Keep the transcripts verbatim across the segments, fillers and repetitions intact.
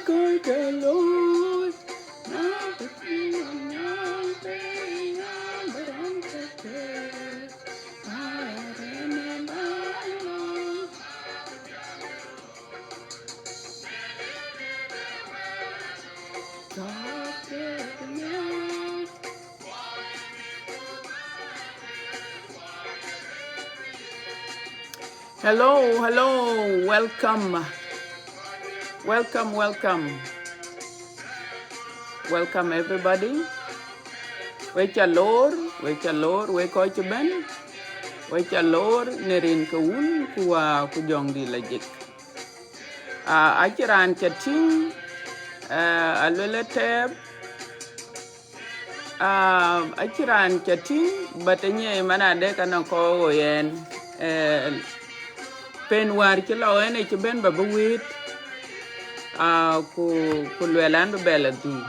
Hello, hello, welcome. Welcome, welcome. Welcome, everybody. We ca lor, we ca lor, we kɔc cï bɛ̈n. We ca lor në rin ke Wun ku Wä ku Jɔŋdït Lajik. Ah, acï raan ca tïŋ, eh, Aluel Atɛɛp. Ah, acï raan ca tïŋ, but ë nyiɛɛi man adek anɔŋ kɔc ɣo yɛn. Eh, pen wäär cï lɔ ɛn ë cï bɛ̈n ba bï wëët, ah, ku, ku luɛl an bï bɛ lɔ dhuk.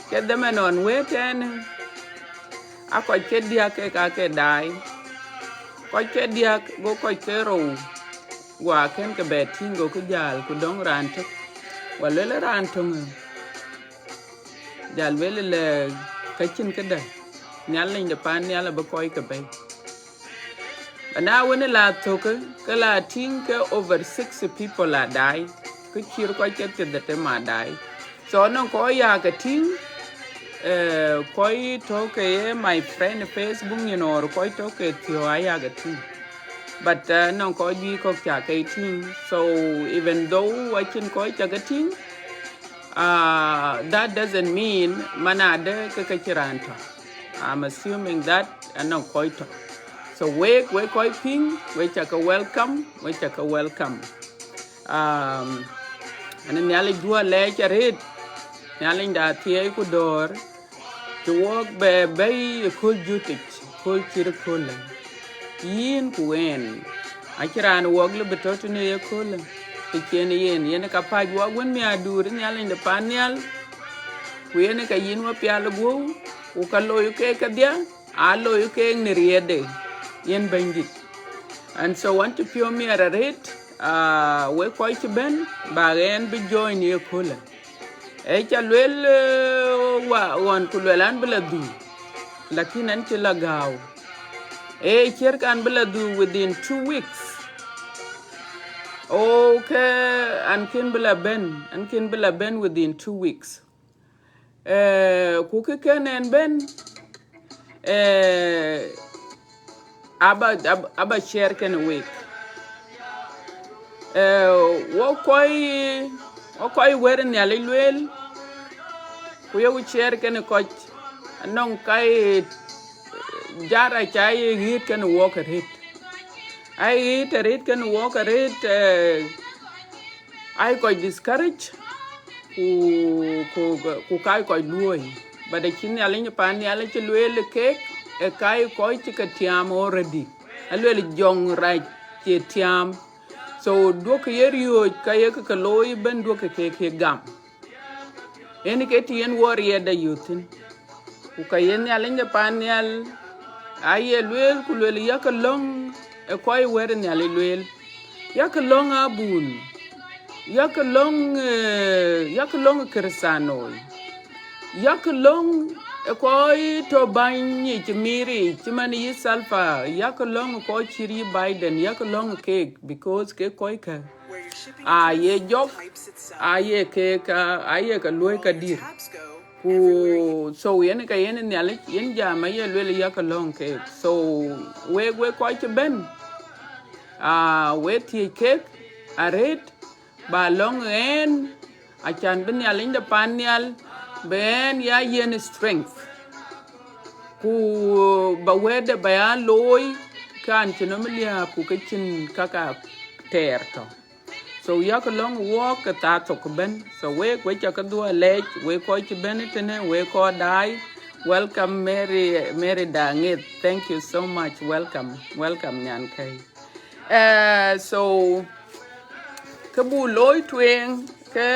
Ke dheman ɣɔn wëët ɛn, a kɔc ke diäk kek aa ke daai. Kɔc ke diäk go kɔc ke rou, guɔ kën ke bɛ tïŋ, gokï jäl, ku dɔŋ raan tök. Guɔ lueel raan töŋ ë, jäl lueel lɛ, ka cïn këdë, Nhialic de pan nhial abï kɔc ke bɛ̈i. But na wën ë la thök, ke la tïŋ ke over sixty people aa daai, ke cït kɔc ke thiërdhetem aa daai. So nɔŋ kɔc ya ke tïŋ, eh, kɔc tɔ̈ ke ye my friend Facebook nyin or kɔc tɔ̈ ke thiɔ̈k aa ya ke tïŋ. But, uh, nɔŋ kɔc juëc kɔ̈k ca ke tïŋ. So even though acïn kɔc ca ke tïŋ, uh, that doesn't mean man adë ke ke cï raan tɔ̈. I'm assuming that anɔŋ kɔc tɔ̈. So wek, wek kɔc piŋ, wek ca ke welcome, wek ca ke welcome. Um, ënë Nhialic duɔ lɛɛc arëët, Nhialic da thiëëi ku dɔ̈ɔ̈r, cï wɔk bɛ bɛ̈i ë kööl jutic, kööl cït ëköölë. Yïn ku ɣɛn, acïn raan wɔk lë bï tɔ̈ tënë ye köölë, të cïn yen, yen ka päc wɔk wën miäkduur Nhialic de pan nhial, ku yen ka yïn wä pial ë guɔ̈u, ku ka looi ke kedhie, aa looi keek në riɛtde, yen Bɛ̈nydït. And so an cï piɔ̈u miɛt arëët, ah, wek kɔc cï bɛ̈n, bä ɣɛn bï join ye köölë. Ee ca lueel, eh, wa, ɣɔn ku lueel an bï la dhuk, lakin an cï la gääu. Ee ciɛ̈t kan bï la dhuk within two weeks. Okay, an kën bï la bɛ̈n, an kën bï la bɛ̈n within two weeks. Eh, ku kë kën ɛn bɛ̈n, eh, aba, aba, aba share kenë wek. Eh, wo kɔc, wo kɔc wɛ̈t Nhialic lueel, ku yeku share kenë kɔc, anɔŋ ka ye jar aca ye ɣet kenë wɔk arëët. Aye ɣet arëët kenë wɔk arëët, eh, aye kɔc discourage, ku, ku, ku ka ye kɔc luɔ̈i. But acï Nhialic pan nhial acï lueel keek, ë ka ye kɔc cï ke tiaam already. Alueel jɔŋrac cie tiaam. So duɔ̈kkë ye riɔ̈ɔ̈c, ka ye ke looi ëbɛ̈n, duɔ̈kkë keek ye gam. Yen ke të yen wɔ riɛtda yök thïn. Ku ka ye Nhialic de pan nhial, aye lueel ku lueel, yakë lɔ̈ŋ ë kɔc wɛ̈t Nhialic lueel. Yakë lɔ̈ŋ abun. Yakë lɔ̈ŋ, eh, yakë lɔ̈ŋ Kërëthänooi. Yakë lɔ̈ŋ ë kɔc tɔ̈ bäny yic, miir yic, cï man yï Salva, yakë lɔ̈ŋ ë kɔc cït yï Biden, yakë lɔ̈ŋ keek, because kek kɔckë aye jɔk, aye keek, ah, aye ke luɔ̈i ka dït. Ku so yen ka yen Nhialic, yen jam aye lueel yakë lɔ̈ŋ keek. So wek, wek kɔc cï bɛ̈n, ah, wek thiëc keek arëët, ba lɔ̈ŋ ɣɛn, acan bï Nhialic de pan nhial, bï ɣɛn ya yiën strength. Ku ba wɛ̈tde ba ya looi, kan cïn nɔm liääp, ku ke cïn kaka tɛɛr tɔ̈. So yakë lɔ̈ŋ wɔk ke thaa thok ëbɛ̈n. So wek, wek ca ke dhuɔ̈k lɛɛc, wek kɔc cï bɛ̈n ëtënë, wek kɔc daai. Welcome, Mary, Mary Daŋeth. Thank you so much. Welcome, welcome, nyankɛ̈i. Eh, so, kë buk looi tueŋ, ke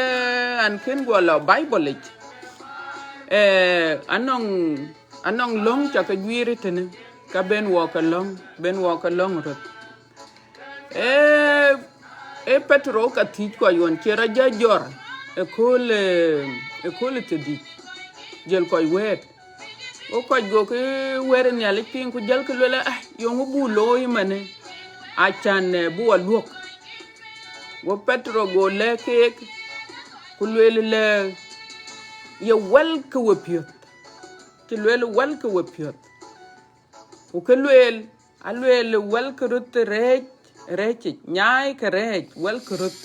an kën guɔ lɔ Bible yic. Eh, anɔŋ, anɔŋ lɔ̈ŋ ca ke juiir ëtënë, ka ben wɔ ke lɔ̈ŋ, ben wɔ ke lɔ̈ŋ röt. Eh, eh, Petero ka thiëc kɔc ɣɔn cï rɔt jɔ jɔt. ëkööl, eh, ëkööl ë thiërdhïc, jël kɔc wɛ̈ɛ̈t. Go kɔc gokï wɛ̈ɛ̈t ë Nhialic piŋ, ku jälkï lueel, ah, yeŋö buk looi ëmënë? Acän, eh, bï wɔ luɔ̈k. Go Petero go lɛ̈k keek, ku lueel lɛ, ye wɛlkï wepiɔ̈ɔ̈th. Cï lueel, wɛlkï wepiɔ̈ɔ̈th. Ku kë lueel, alueel, wɛlkï röt rɛɛc, rɛɛcic, nyaaikï rɛɛc, wɛlkï röt.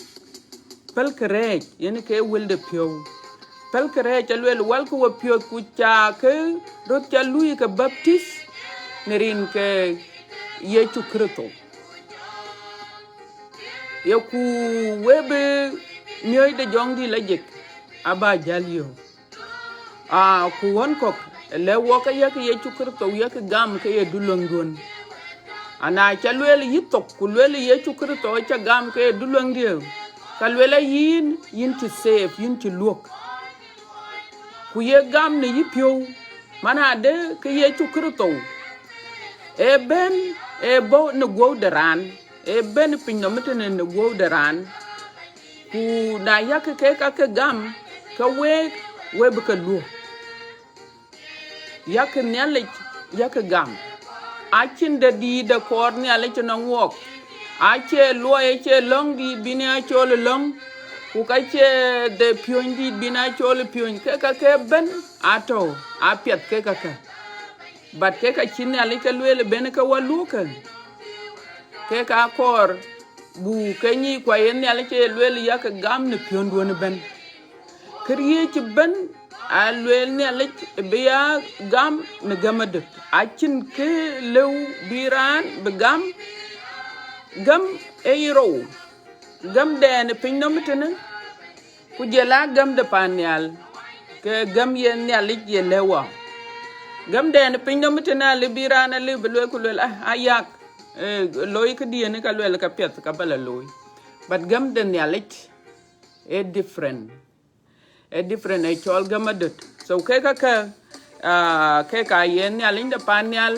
Pälkï rɛɛc, yen ke wël de piɔ̈u. Pälkï rɛɛc, alueel, wɛlkï wepiɔ̈ɔ̈th, ku cakï röt ca luui ke baptith në rin ke Yecu Kërtho. Ye ku we bï miɔ̈c de Jɔŋdït lajik aba jäl yök. Aa, ku ɣɔn kɔ̈k, ë lɛ̈k wɔ ke yäk Yecu Kërtho, yäk gam ke ye duluäŋduön. Ana ca lueel yï thok, ku lueel Yecu Kërtho aca gam ke ye duluäŋdiɛ̈, ka lueel a yïn, yïn cï safe, yïn cï luɔ̈k. Ku ye gam në yï piɔ̈u, man adë ke Yecu Kërtho ë bɛ̈n, ë bɔ̈ në guɔ̈u de raan, ë bɛ̈n piny nɔm ëtënë në guɔ̈u de raan. Ku na yäk ke kakë gam, ke week, we bï ke luɔ̈k. Yäk Nhialic, yäk gam. Acïn de dïït de kɔɔr Nhialic ënɔŋ wɔɔk. Acie luɔi, acie lɔ̈ŋ dïït bïn ya cɔl lɔ̈ŋ, ku ka cie de piöny dïït bïn ya cɔl piöny. Ke kakë bɛ̈n atɔ̈, apiɛth ke kakë. But ke ka cï Nhialic ke lueel bɛ̈n ke wɔ luɔ̈kë, ke ka kɔɔr buk ke nyic, ku aye Nhialic ë lueel yäk gam në piɔ̈nduön ëbɛ̈n. Këriëëc ëbɛ̈n aa lueel Nhialic bï ya gam në gäm adöt. Acïn kë lëu bï raan bï gam, gäm ë ye rou, gämdɛn ë piny nɔm ëtënë, ku jɔl a gäm de paan nhial, ke gäm ye Nhialic ye lëu wɔ. Gämdɛn ë piny nɔm ëtënë alëu bï raan alëu bï lueel ku lueel, ah, ayak, eh, looi këdiɛ̈n ka lueel ka piɛth ka ba la looi. But gäm de Nhialic ë different. Ë different, ë cɔl gäm adöt. So ke kakë, ah, ke ka ye Nhialic de paan nhial,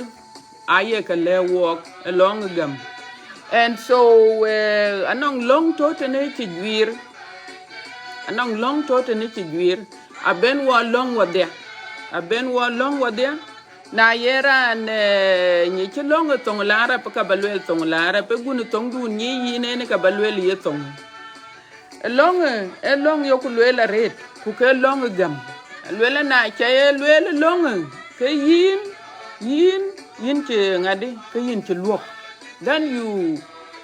aye ke lɛ̈k wɔɔk ë lɔ̈ŋ ë gäm. And so, eh, anɔŋ lɔ̈ŋ tɔ̈ tënë cï juiir, anɔŋ lɔ̈ŋ tɔ̈ tënë cï juiir, abɛ̈n wɔ lɔ̈ŋ wɔdhia, abɛ̈n wɔ lɔ̈ŋ wɔdhia. Na ye raan, eh, nyic cï lɔ̈ŋ ë thoŋ Larab, ka ba lueel thoŋ Larab, ë gun thoŋdun nyic yïn en, ka ba lueel ye thoŋ. Ë lɔ̈ŋ, ë lɔ̈ŋ yok lueel arëët, ku ke lɔ̈ŋ ë gäm. Lueel na ca ye lueel lɔ̈ŋ, ke yïn, yïn, yïn cï ŋadï, ke yïn cï luɔ̈k. Then you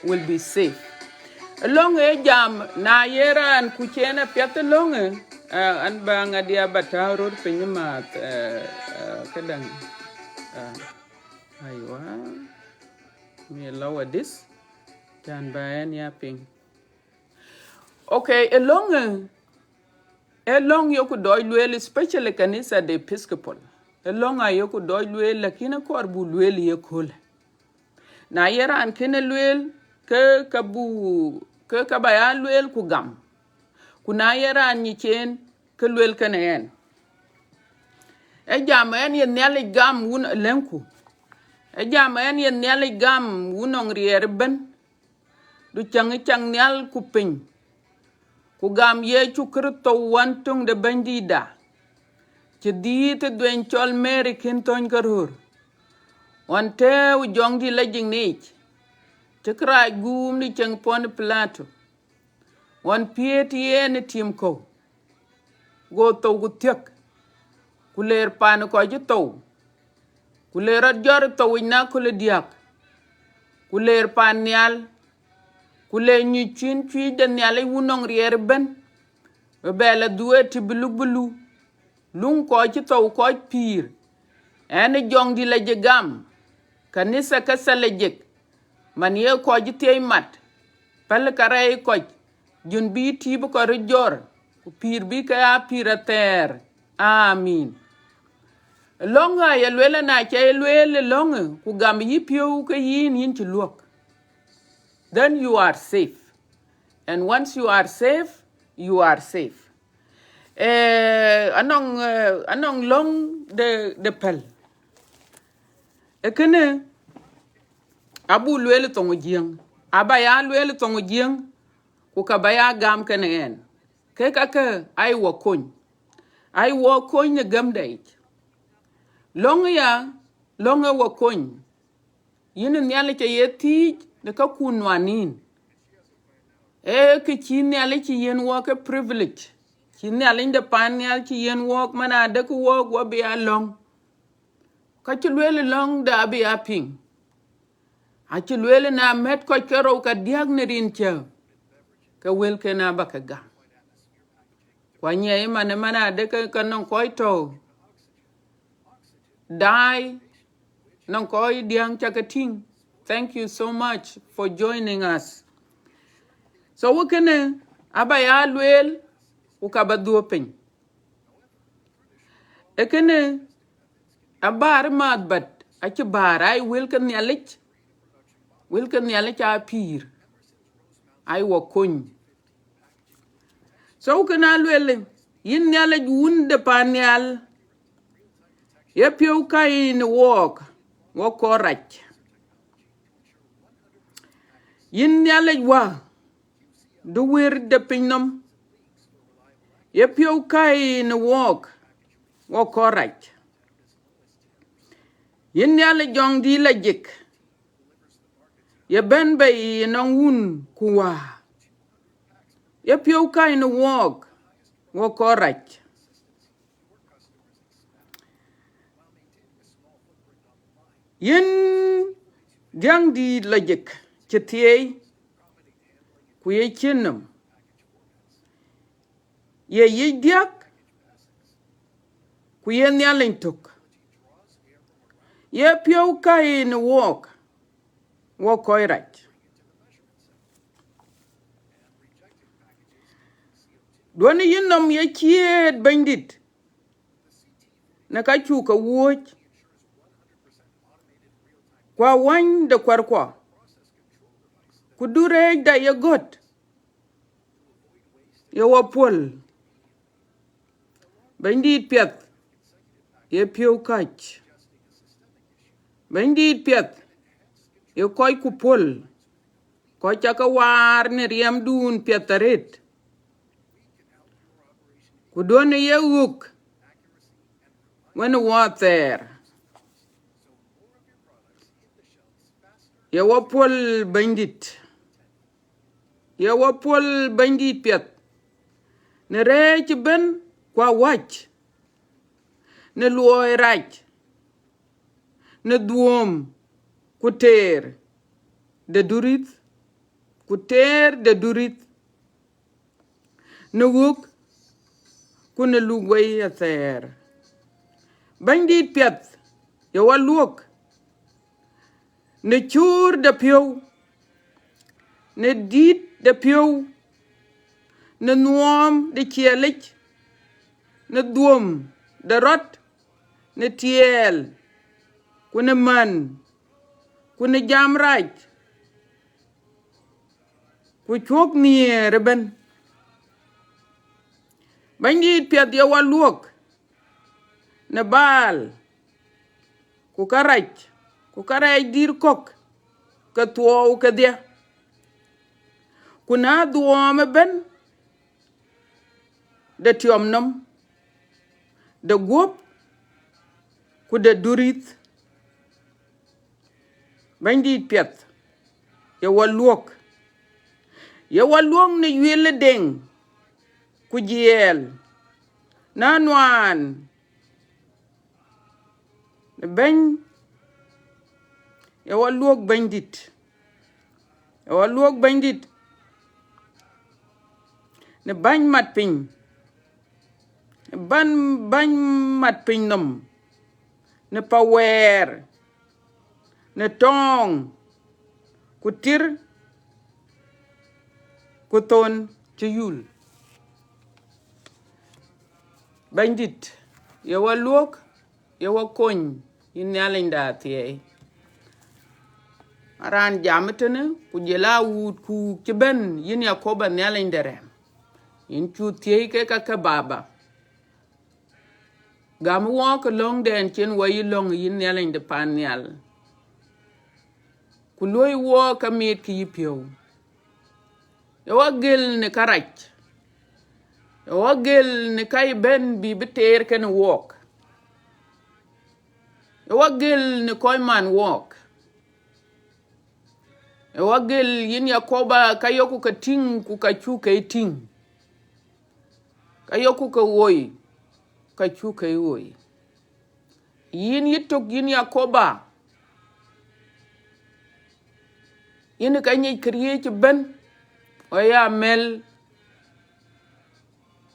will be safe. Ë lɔ̈ŋ ë jam, na ye raan ku cïn apiɛth ë lɔ̈ŋ, eh, an ba ŋadï aba tääu röt piny maath, eh, eh, këdäŋ, eh, aywa, let me lower this, can ba ɛn ya piŋ. Okay, ë lɔ̈ŋ, ë lɔ̈ŋ yoku dɔc lueel, especially kanitha de Episcopal. Ë lɔ̈ŋ ayoku dɔc lueel, lakin akɔɔr buk lueel ye köölë. Na ye raan kënë lueel, ke ka buk, ke ka ba ya lueel ku gam. Ku na ye raan nyic en, ke lueel kënë ɛn. Ë jam ɛn ye Nhialic gam wun lɛ̈ŋku. Ë jam ɛn ye Nhialic gam wun nɔŋ riɛɛr ëbɛ̈n. Du cäŋ ë cäŋ nhial ku piny, ku gam Yecu Kërtho wän töŋ de Bɛ̈nydïïtda, cï dhiëëth ë dhuëëny cɔl Mary kën thöny ke röör, ɣɔn tɛ̈ɛ̈u Jɔŋdït lajik yic, cï kërac guum në cieŋ Pɔn Pilato, ɣɔn piëët yen ë tim kɔ̈u, go thou ku thiäk, ku leer paan kɔc cï thou, ku leer rɔt jɔt thou yic në aköl ë diäk, ku leer paan nhial, ku le nyuc cïn cuëëc de Nhialic wun nɔŋ riɛɛr ëbɛ̈n, bï bɛ la dhuëëŋ ë tï bï luk bï lu, luŋ kɔc cï thou kɔc pïïr, ɛn ë Jɔŋdït lajik gam, kanitha katholik, man ye kɔc thiëi mat, päl karɛc kɔc, jun bï tïïp kɔc röt jɔt, ku pïïr bï ke aa pïïr athɛɛr. Amin. Lɔ̈ŋ aya lueel, na ca ye lueel lɔ̈ŋ, ku gam yï piɔ̈u ke yïn, yïn cï luɔ̈k. Then you are safe. And once you are safe, you are safe. Eh, anɔŋ, eh, anɔŋ lɔ̈ŋ de, de päl. Ee kënë, abuk lueel thoŋ Jiëŋ. Aba ya lueel thoŋ Jiëŋ, ku ka ba ya gam kënë ɛn. Ke ka ke ai wɔ kony. Ai wɔ kony në gämda yic. Löŋ ya, löŋ ë wɔ kony. Yïn Nhialic aye thiëëc në käkkun nuan yïn. Ee kë cï Nhialic cï yiën wɔk ke privilege. Cï Nhialic de paan nhial cï yiën wɔk, man adek wɔk wɔ bï a löŋ. Ka cï lueel löŋ de abï a piŋ. Acï lueel na mɛt kɔc ke rou ka diäk në rin cä, ke wëlken aba ke gam. Ku anyiɛɛi man ë man adek ke, ke nɔŋ kɔc tɔ̈u daai, nɔŋ kɔc diäŋ ca ke tïŋ. Thank you so much for joining us. So wë kënë aba ya lueel, ku ka ba dhuö piny. Ee kënë abäär maath, but acï bäär, ai wëlke Nhialic, wëlke Nhialic aa pïïr, ai wɔ kony. So kënë alueel, yïn Nhialic Wun de paan nhial, ye piɔ̈u ka yïn wɔɔk, wɔ kɔɔr rac. Yïn Nhialic Wä, du wër de piny nɔm, ye piɔ̈u ka yïn wɔɔk, wɔ kɔɔr rac. Yïn Nhialic Jɔŋdït lajik, ye bɛ̈n bei ënɔŋ Wun ku Wä, ye piɔ̈u ka yïn wɔɔk, wɔ kɔɔr rac. Yïn Diäŋdït lajik cï thieei, ku ye cïn nɔm, ye yic diäk, ku ye Nhialic tök, ye piɔ̈u ka yïn wɔɔk, wɔ kɔɔr rac. Duɔ̈në yïn nɔm ye ciëët Bɛ̈nydït, në ka cuk ke wuɔ̈c, ku awäny de kuarkuɔ, ku du rɛɛcda ye gɔ̈t, ye wɔ puɔ̈l. Bɛ̈nydït piɛth, ye piɔ̈u käc. Bɛ̈nydït piɛth, ye kɔcku puɔ̈l, kɔc ca ke waar në riɛmdun piɛth arëët. Ku duɔ̈në ye ɣök wën wɔ athɛɛr. Ye wɔ puɔ̈l Bɛ̈nydït. Ye wɔ puɔ̈l Bɛ̈nydït piɛth, në rɛɛc ëbën ku awäc, në luɔi rac, në dhuɔ̈ɔ̈m, ku teer de duriëth, ku teer de duriëth, në ɣök, ku në luk wei athɛɛr. Bɛ̈nydït piɛth, ye wɔ luɔ̈k, në cuur de piɔ̈u, në dït de piɔ̈u, në nuɔɔm de ciɛɛlic, në dhuɔ̈m de rɔt, në tiɛɛl, ku në män, ku në jam rac, ku cuɔ̈k nhiëër ëbën. Bɛ̈nydït piɛth, ye wɔ luɔ̈k, në baal, ku kärac, ku kärɛɛc dït kɔ̈k ke thuɔɔu kedhie, ku na dhuɔ̈ɔ̈m ëbën de tiɔm nɔm, de guɔ̈p, ku de duriëth. Bɛ̈nydït piɛth, ye wɔ luɔ̈k, ye wɔ luɔ̈k në yueel ë deŋ, ku jiɛɛl, na nuaan, në bɛ̈ny, ye wɔ luɔ̈k Bɛ̈nydït, ye wɔ luɔ̈k Bɛ̈nydït, në bäny mat piny, në bäny, bäny mat piny nɔm, në pawɛɛr, në tɔɔŋ, ku tir, ku thon cï yul. Bɛ̈nydït, ye wɔ luɔ̈k, ye wɔ kony, yïn Nhialic de athiɛɛi. Raan jam ëtënë, ku jɔl a wuut kuuk cï bɛ̈n, yïn Yakoba Nhialic de rɛ̈m. Yïn cu thiëëc ke ka ke Baba. Gam wɔɔk ë löŋdɛn cïn wɔ yï löŋ, yïn Nhialic de paan nhial. Ku luɔ̈i wɔɔk ke miit kë yï piɔ̈u. Ye wɔ gël në kärac, Ë wɔ gël në ka ye bɛ̈n bï bï teer kenë wɔɔk. Ë wɔ gël në kɔc man wɔɔk. Ë wɔ gël yïn Yakoba, ka yökku ke tïŋ ku ka cuk ke tïŋ. Ka yökku ke woi, ka cuk ke woi. Yïn yïtök, yïn Yakoba, yïn ka nyic këriëëc ëbɛ̈n, wë ya mɛl,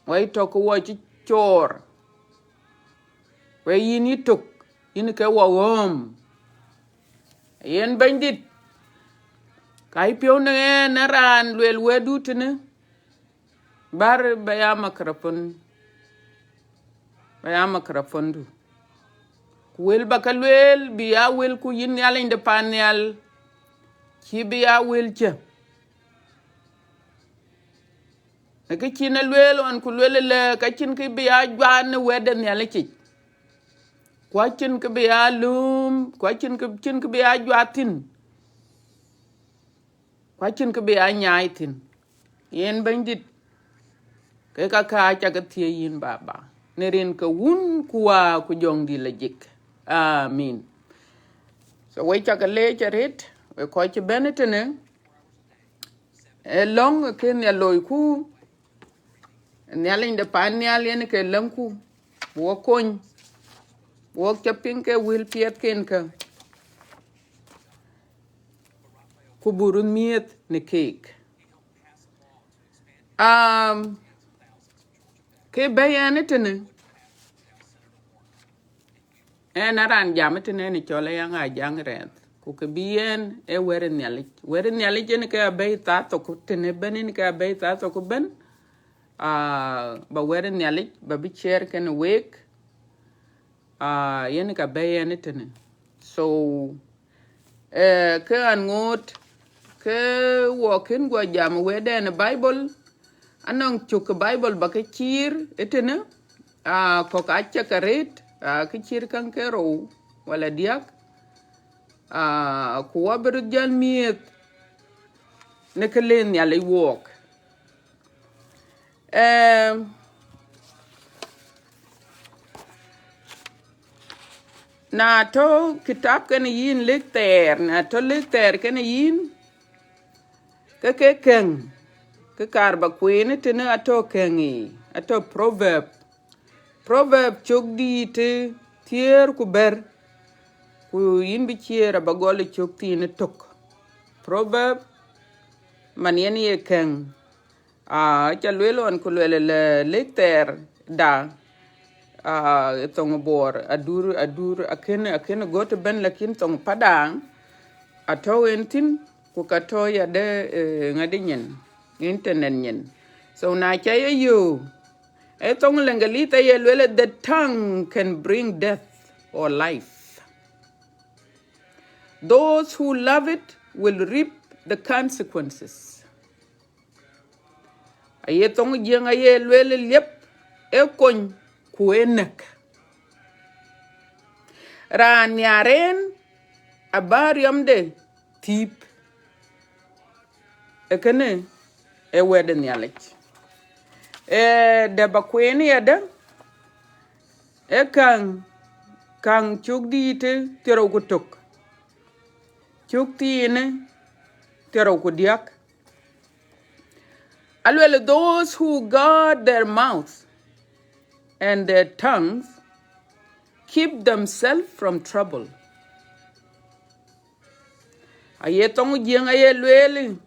wë tɔ̈ ke wɔ cï coor. Wë yïn yïtök, yïn ke wɔ ɣööm. Yen Bɛ̈nydït, ka yï piɔ̈u në ɣɛn, ë raan lueel wɛ̈tdu tënë, bär ba ya microphone, ba ya microphone du. Ku wël ba ke lueel bï ya wël ku yïn Nhialic de pan nhial, cïï bï ya wël cë. Në kë cïn ë lueel ɣɔn ku lueel ëlë, ka cïn kë bï ya juak në wɛ̈t de Nhialic yic. Ku acïn kë bï ya lööm, ku acïn kë, cïn kë bï ya juak thïn. Ku acïn kë bï ya nyaai thïn. Yen Bɛ̈nydït, ke ka kä aca ke thiëëc yïn Baba, në rin ke Wun ku Wä ku Jɔŋdït lajik. Amin. So we ca ke leec arëët, we kɔc cï bɛ̈n ëtënë, ë lɔ̈ŋ ë kën ya loiku, Nhialic de pan nhial yen ke lëŋku, bï wɔ kony, bï wɔ ca piŋ ke wël piɛthken kä, ku bï röt miëth në keek. Um, ke bɛ̈i ɣɛn ëtënë, ɣɛn a raan jam ëtënë, ɣɛn cɔl Ayaŋ Ajaŋ Rɛɛth, ku kë bï ɣɛn ë wɛ̈t ë Nhialic. Wɛ̈t ë Nhialic yen ke abɛ̈i thaa thok tënë ëbɛ̈n, yen ke abɛ̈i thaa thok ëbɛ̈n. Ah, ba wɛ̈t ë Nhialic ba bï ciɛɛr kenë week. Ah, yen ka bɛ̈i ɣɛn ëtënë. So, eh, ke ɣɛn ŋoot, ke wɔ kën guɔ jam wɛ̈tden ë Bible, anɔŋ cök ke Bible ba ke ciir ëtënë, ah, kɔ̈k acä ke rëët, ah, ke ciir käŋ ke rou wala diäk, ah, ku wɔ bï röt jäl miëth në kë le Nhialic wook. Em, na tɔ̈ kitap kenë yïn lëk thɛɛr, na tɔ̈ lëk thɛɛr kenë yïn, ke ke kɛ̈ŋ, ke kaar ba kueen ëtënë atɔ̈ kɛ̈ŋ yiic, atɔ̈ Proverb. Proverb cök dïït ë thiëër ku bɛ̈t, ku yïn bï ciëër aba gɔl ë cök thiin ë tök. Proverb, man yen ye kɛ̈ŋ, ah, aca lueel ɣɔn ku lueel ëlë lëk thɛɛr da, ah, ë thoŋ Bor, adur, adur, akën, akën gɔ̈t ëbɛ̈n, lakin thoŋ Padaŋ atɔ̈ en thïn, ku ka tɔ̈ ya de, eh, ŋadï nyin, internet nyin. So na ca ye yöök, ë thoŋ Lëŋgëlith aye lueel, "The tongue can bring death or life. Those who love it will reap the consequences." Aye thoŋ Jiëŋ aye lueel, "Liep ë kony ku ë näk. Raan nhiar en aba riɔmde thiip." Ee kënë ee wɛ̈t ë Nhialic. Ee dɛ ba kueen yadë, ee Käŋ, Käŋ cök dïïtë thiërrou ku tök, cök thiinë thiërrou ku diäk. Aluel, "Those who guard their mouth and their tongues keep themselves from trouble." Aye thoŋ Jiëŋ aye lueel,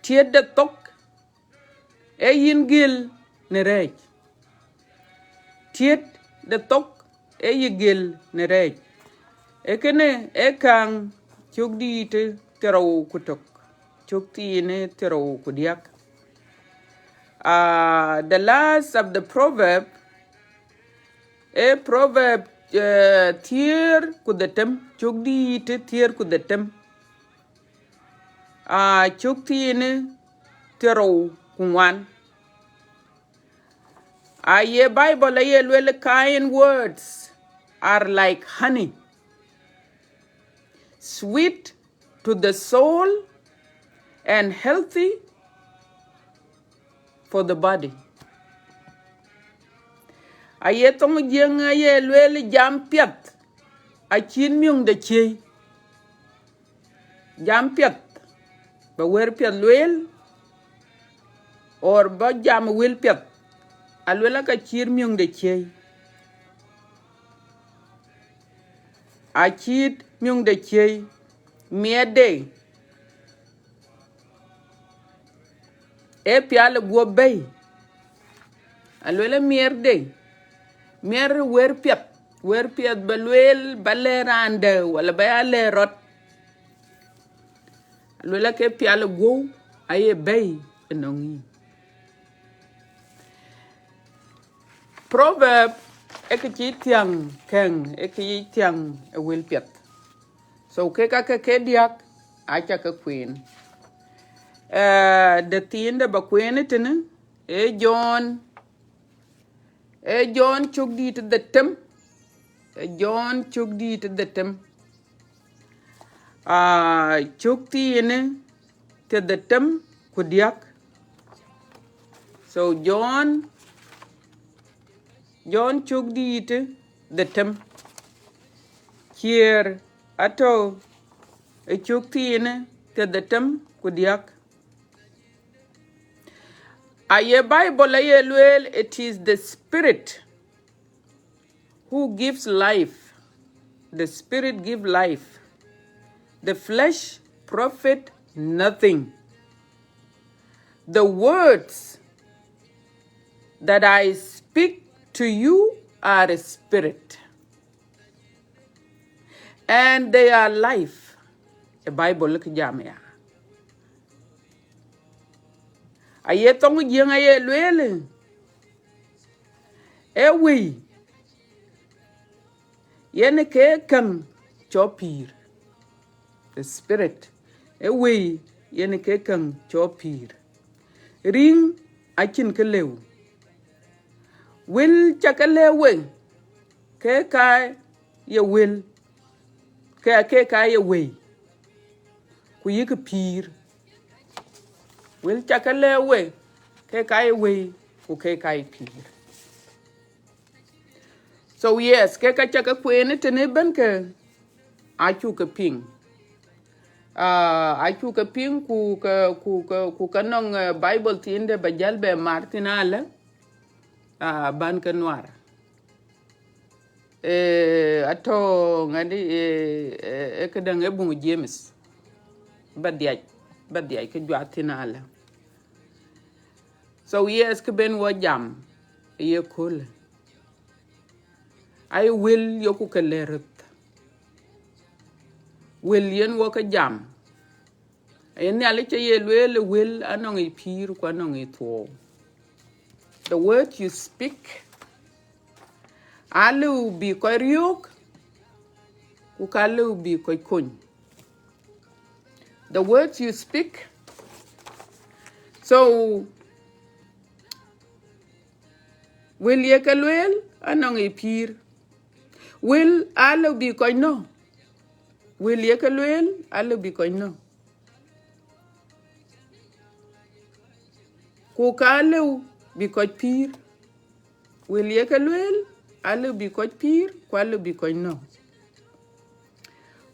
"Tiët de thok ee yïn gël në rɛɛc. Tiët de thok ee yï gël në rɛɛc." Ee kënë ee Käŋ cök dïïtë thiërrou ku tök, cök thiinë thiërrou ku diäk. Ah, the last of the proverb, ee Proverb, eh, thiëër ku dhetem, cök dïïtë thiëër ku dhetem. Ah, cök thiinë thiërrou ku ŋuan. Aye Bible aye lueel, "Kind words are like honey, sweet to the soul and healthy for the body." Aye thoŋ Jiëŋ aye lueel jam piɛth acït miöŋ de ciëi. Jam piɛth, ba wër piɛth lueel, or ba jam wël piɛth, alueel aka cït miöŋ de ciëi. Acït miöŋ de ciëi, miɛtde ee pial ë guɔ̈p bɛ̈i. Alueel ë miɛtde, miɛt wër piɛth, wër piɛth ba lueel, ba lɛ̈k raan dɛ̈, wala ba ya lɛ̈k rɔt. Alueel ake pial ë guɔ̈u aye bɛ̈i ënɔŋ yïn. Proverb ee kë cï thiäŋ kɛ̈ŋ, ee kë yic thiäŋ ë wël piɛth. So kek ake ke diäk, aca ke kueen. Eh, de thiin de ba kueen ë tënë, ee John, ee John cök dïït dhetem, ee John cök dïït dhetem. Ah, cök thiin thiërdhetem ku diäk. So John, John cök dïït dhetem. Ciëër atɔ̈ ë cök thiin thiërdhetem ku diäk. Aye Bible aye lueel, it is the Spirit who gives life. The Spirit give life. The flesh profit nothing. The words that I speak to you are a spirit, and they are life. Ë Bible kë jam ya. Aye thoŋ Jiëŋ aye lueel, ee wëi yen ke käŋ cɔl pïïr. The spirit, ee wëi yen ke käŋ cɔl pïïr. Riŋ acïn kë lëu. Wël ca ke lɛ̈k we, ke ka ye wël, ke, ke ka ye wëi, ku yïk pïïr. Wël ca ke lɛ̈k we, ke ka ye wëi, ku ke ka ye pïïr. So yes, ke ka ca ke kueen ë tënë ëbɛ̈n ke acuk ke piŋ. Ah, acuk ke piŋ ku ke, ku ke, ku ke nɔŋ, eh, Bible thiin de ba jäl bɛ mar thïn alë, ah, ban ke nuar. Eh, atɔ̈ ŋadï, eh, eh, eh, këdäŋ ë buŋ James. Ba dhiac, ba dhiac ke juath thïn alë. So yes, kë ben wɔ jam ye köölë. Aye wël yoku ke lɛ̈k röth. Wël yen wɔ ke jam. Aye Nhialic aye lueel, wël anɔŋ yic pïïr ku anɔŋ yic thuɔɔu. The word you speak, alëu bï kɔc riɔ̈ɔ̈k, ku ka lëu bï kɔc kony. The words you speak. So, wël ye ke lueel anɔŋ yic pïïr. Wël alëu bï kɔc nɔ̈k. Wël ye ke lueel alëu bï kɔc nɔ̈k. Ku ka lëu bï kɔc pïïr. Wël ye ke lueel alëu bï kɔc pïïr, ku alëu bï kɔc nɔ̈k.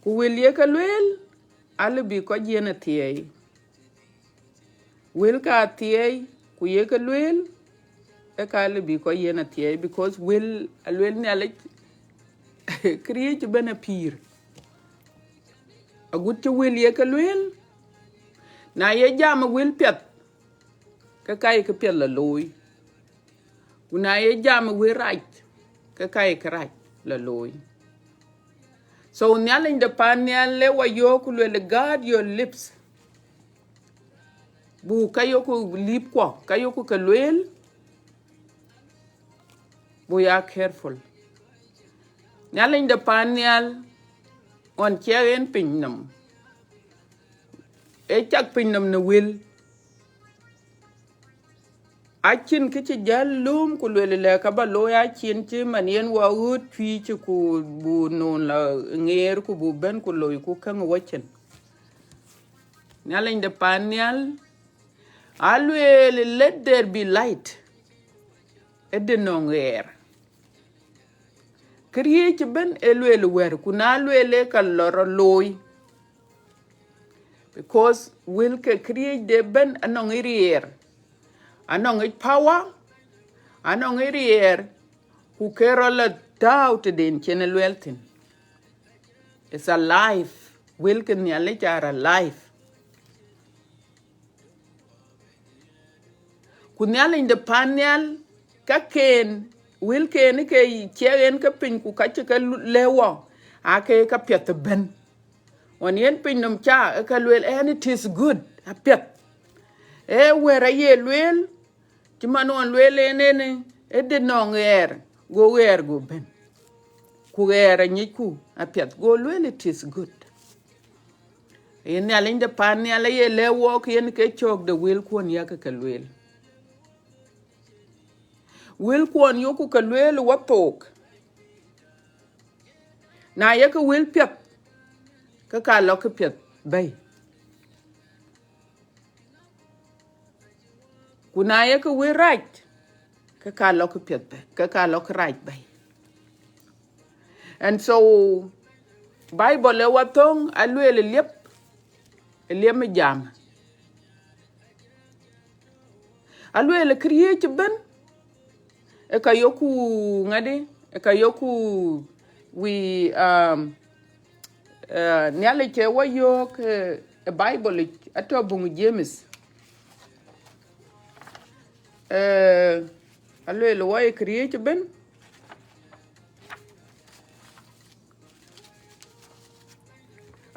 Ku wël ye ke lueel alëu bï kɔc yen athiɛɛi. Wël ka athiɛɛi, ku ye ke lueel, ë ka lëu bï kɔc yen athiɛɛi, because wël alueel Nhialic, këriëëc ëbɛ̈n apïïr. Agut cï wël ye ke lueel, na ye jam ë wël piɛth, ke ka ye kë piɛth la looi. Ku na ye jam ë wël rac, ke ka ye kërac la looi. So Nhialic de paannhial le wa yɔ̈ɔ̈k ku lueel, guard your lips. Buk ka yoku lip kuɔ, ka yoku ke lueel, buk ya careful. Nhialic de paannhial ɣɔn ciɛk en piny nɔm, ee cak piny nɔm në wël. Acïn kë cï jäl lööm ku lueel lɛ ka ba looi, acïn cï man yen wa ɣööt cuiic ku bu noon la ŋeer ku bu bɛ̈n ku loi ku käŋ wacin. Nhialic de paannhial alueel, let there be light. Ë de nɔŋ ɣɛɛr. Këriëëc ëbën ë lueel wɛ̈t, ku na lueel ë ka lɔ rɔt looi. Because wël ke këriëëc de ëbën anɔŋ ë riɛɛr, anɔŋ ë power, anɔŋ ë riɛɛr, ku ke rɔt lɔ tääu tëden cïn ë lueel thïn. It's alive. Wël ke Nhialic are alive. Ku Nhialic de pan nhial, ka ken, wël ken ke ciɛk en ke piny, ku ka cï ke lɛ̈k wɔ, aa ke ka piɛth ëbën. Ɣɔn yen piny nɔm ca, ë ka lueel, and it is good, apiɛth. Ee wɛ̈t aye lueel, cï man ɣɔn lueel en en, ë de nɔŋ ɣɛɛr, go ɣɛɛr go bɛ̈n. Ku ɣɛɛr anyicku apiɛth, go lueel, it is good. Yen Nhialic de pan nhial aye lɛ̈k wɔk yen ke cök de wëlkuɔn yakë ke lueel. Wëlkuɔn yökku ke lueel wɔ thook. Na yekë wël piɛth, ke ka lɔkë piɛth bɛ̈i. Ku na yekë wël rac, ke ka lɔkë piɛth bɛ̈i, ke ka lɔkë rac bɛ̈i. And so, Bible ë wɔ thöŋ alueel liep, liep ë jam. Alueel këriëëc ëbën, ë ka yökku ŋadï, ë ka yökku we, um, uh, Nhialic ë wɔ yöök, uh, ë Bible yic, atɔ̈ buŋ James. Uh, alueel wɔ ye këriëëc ëbën.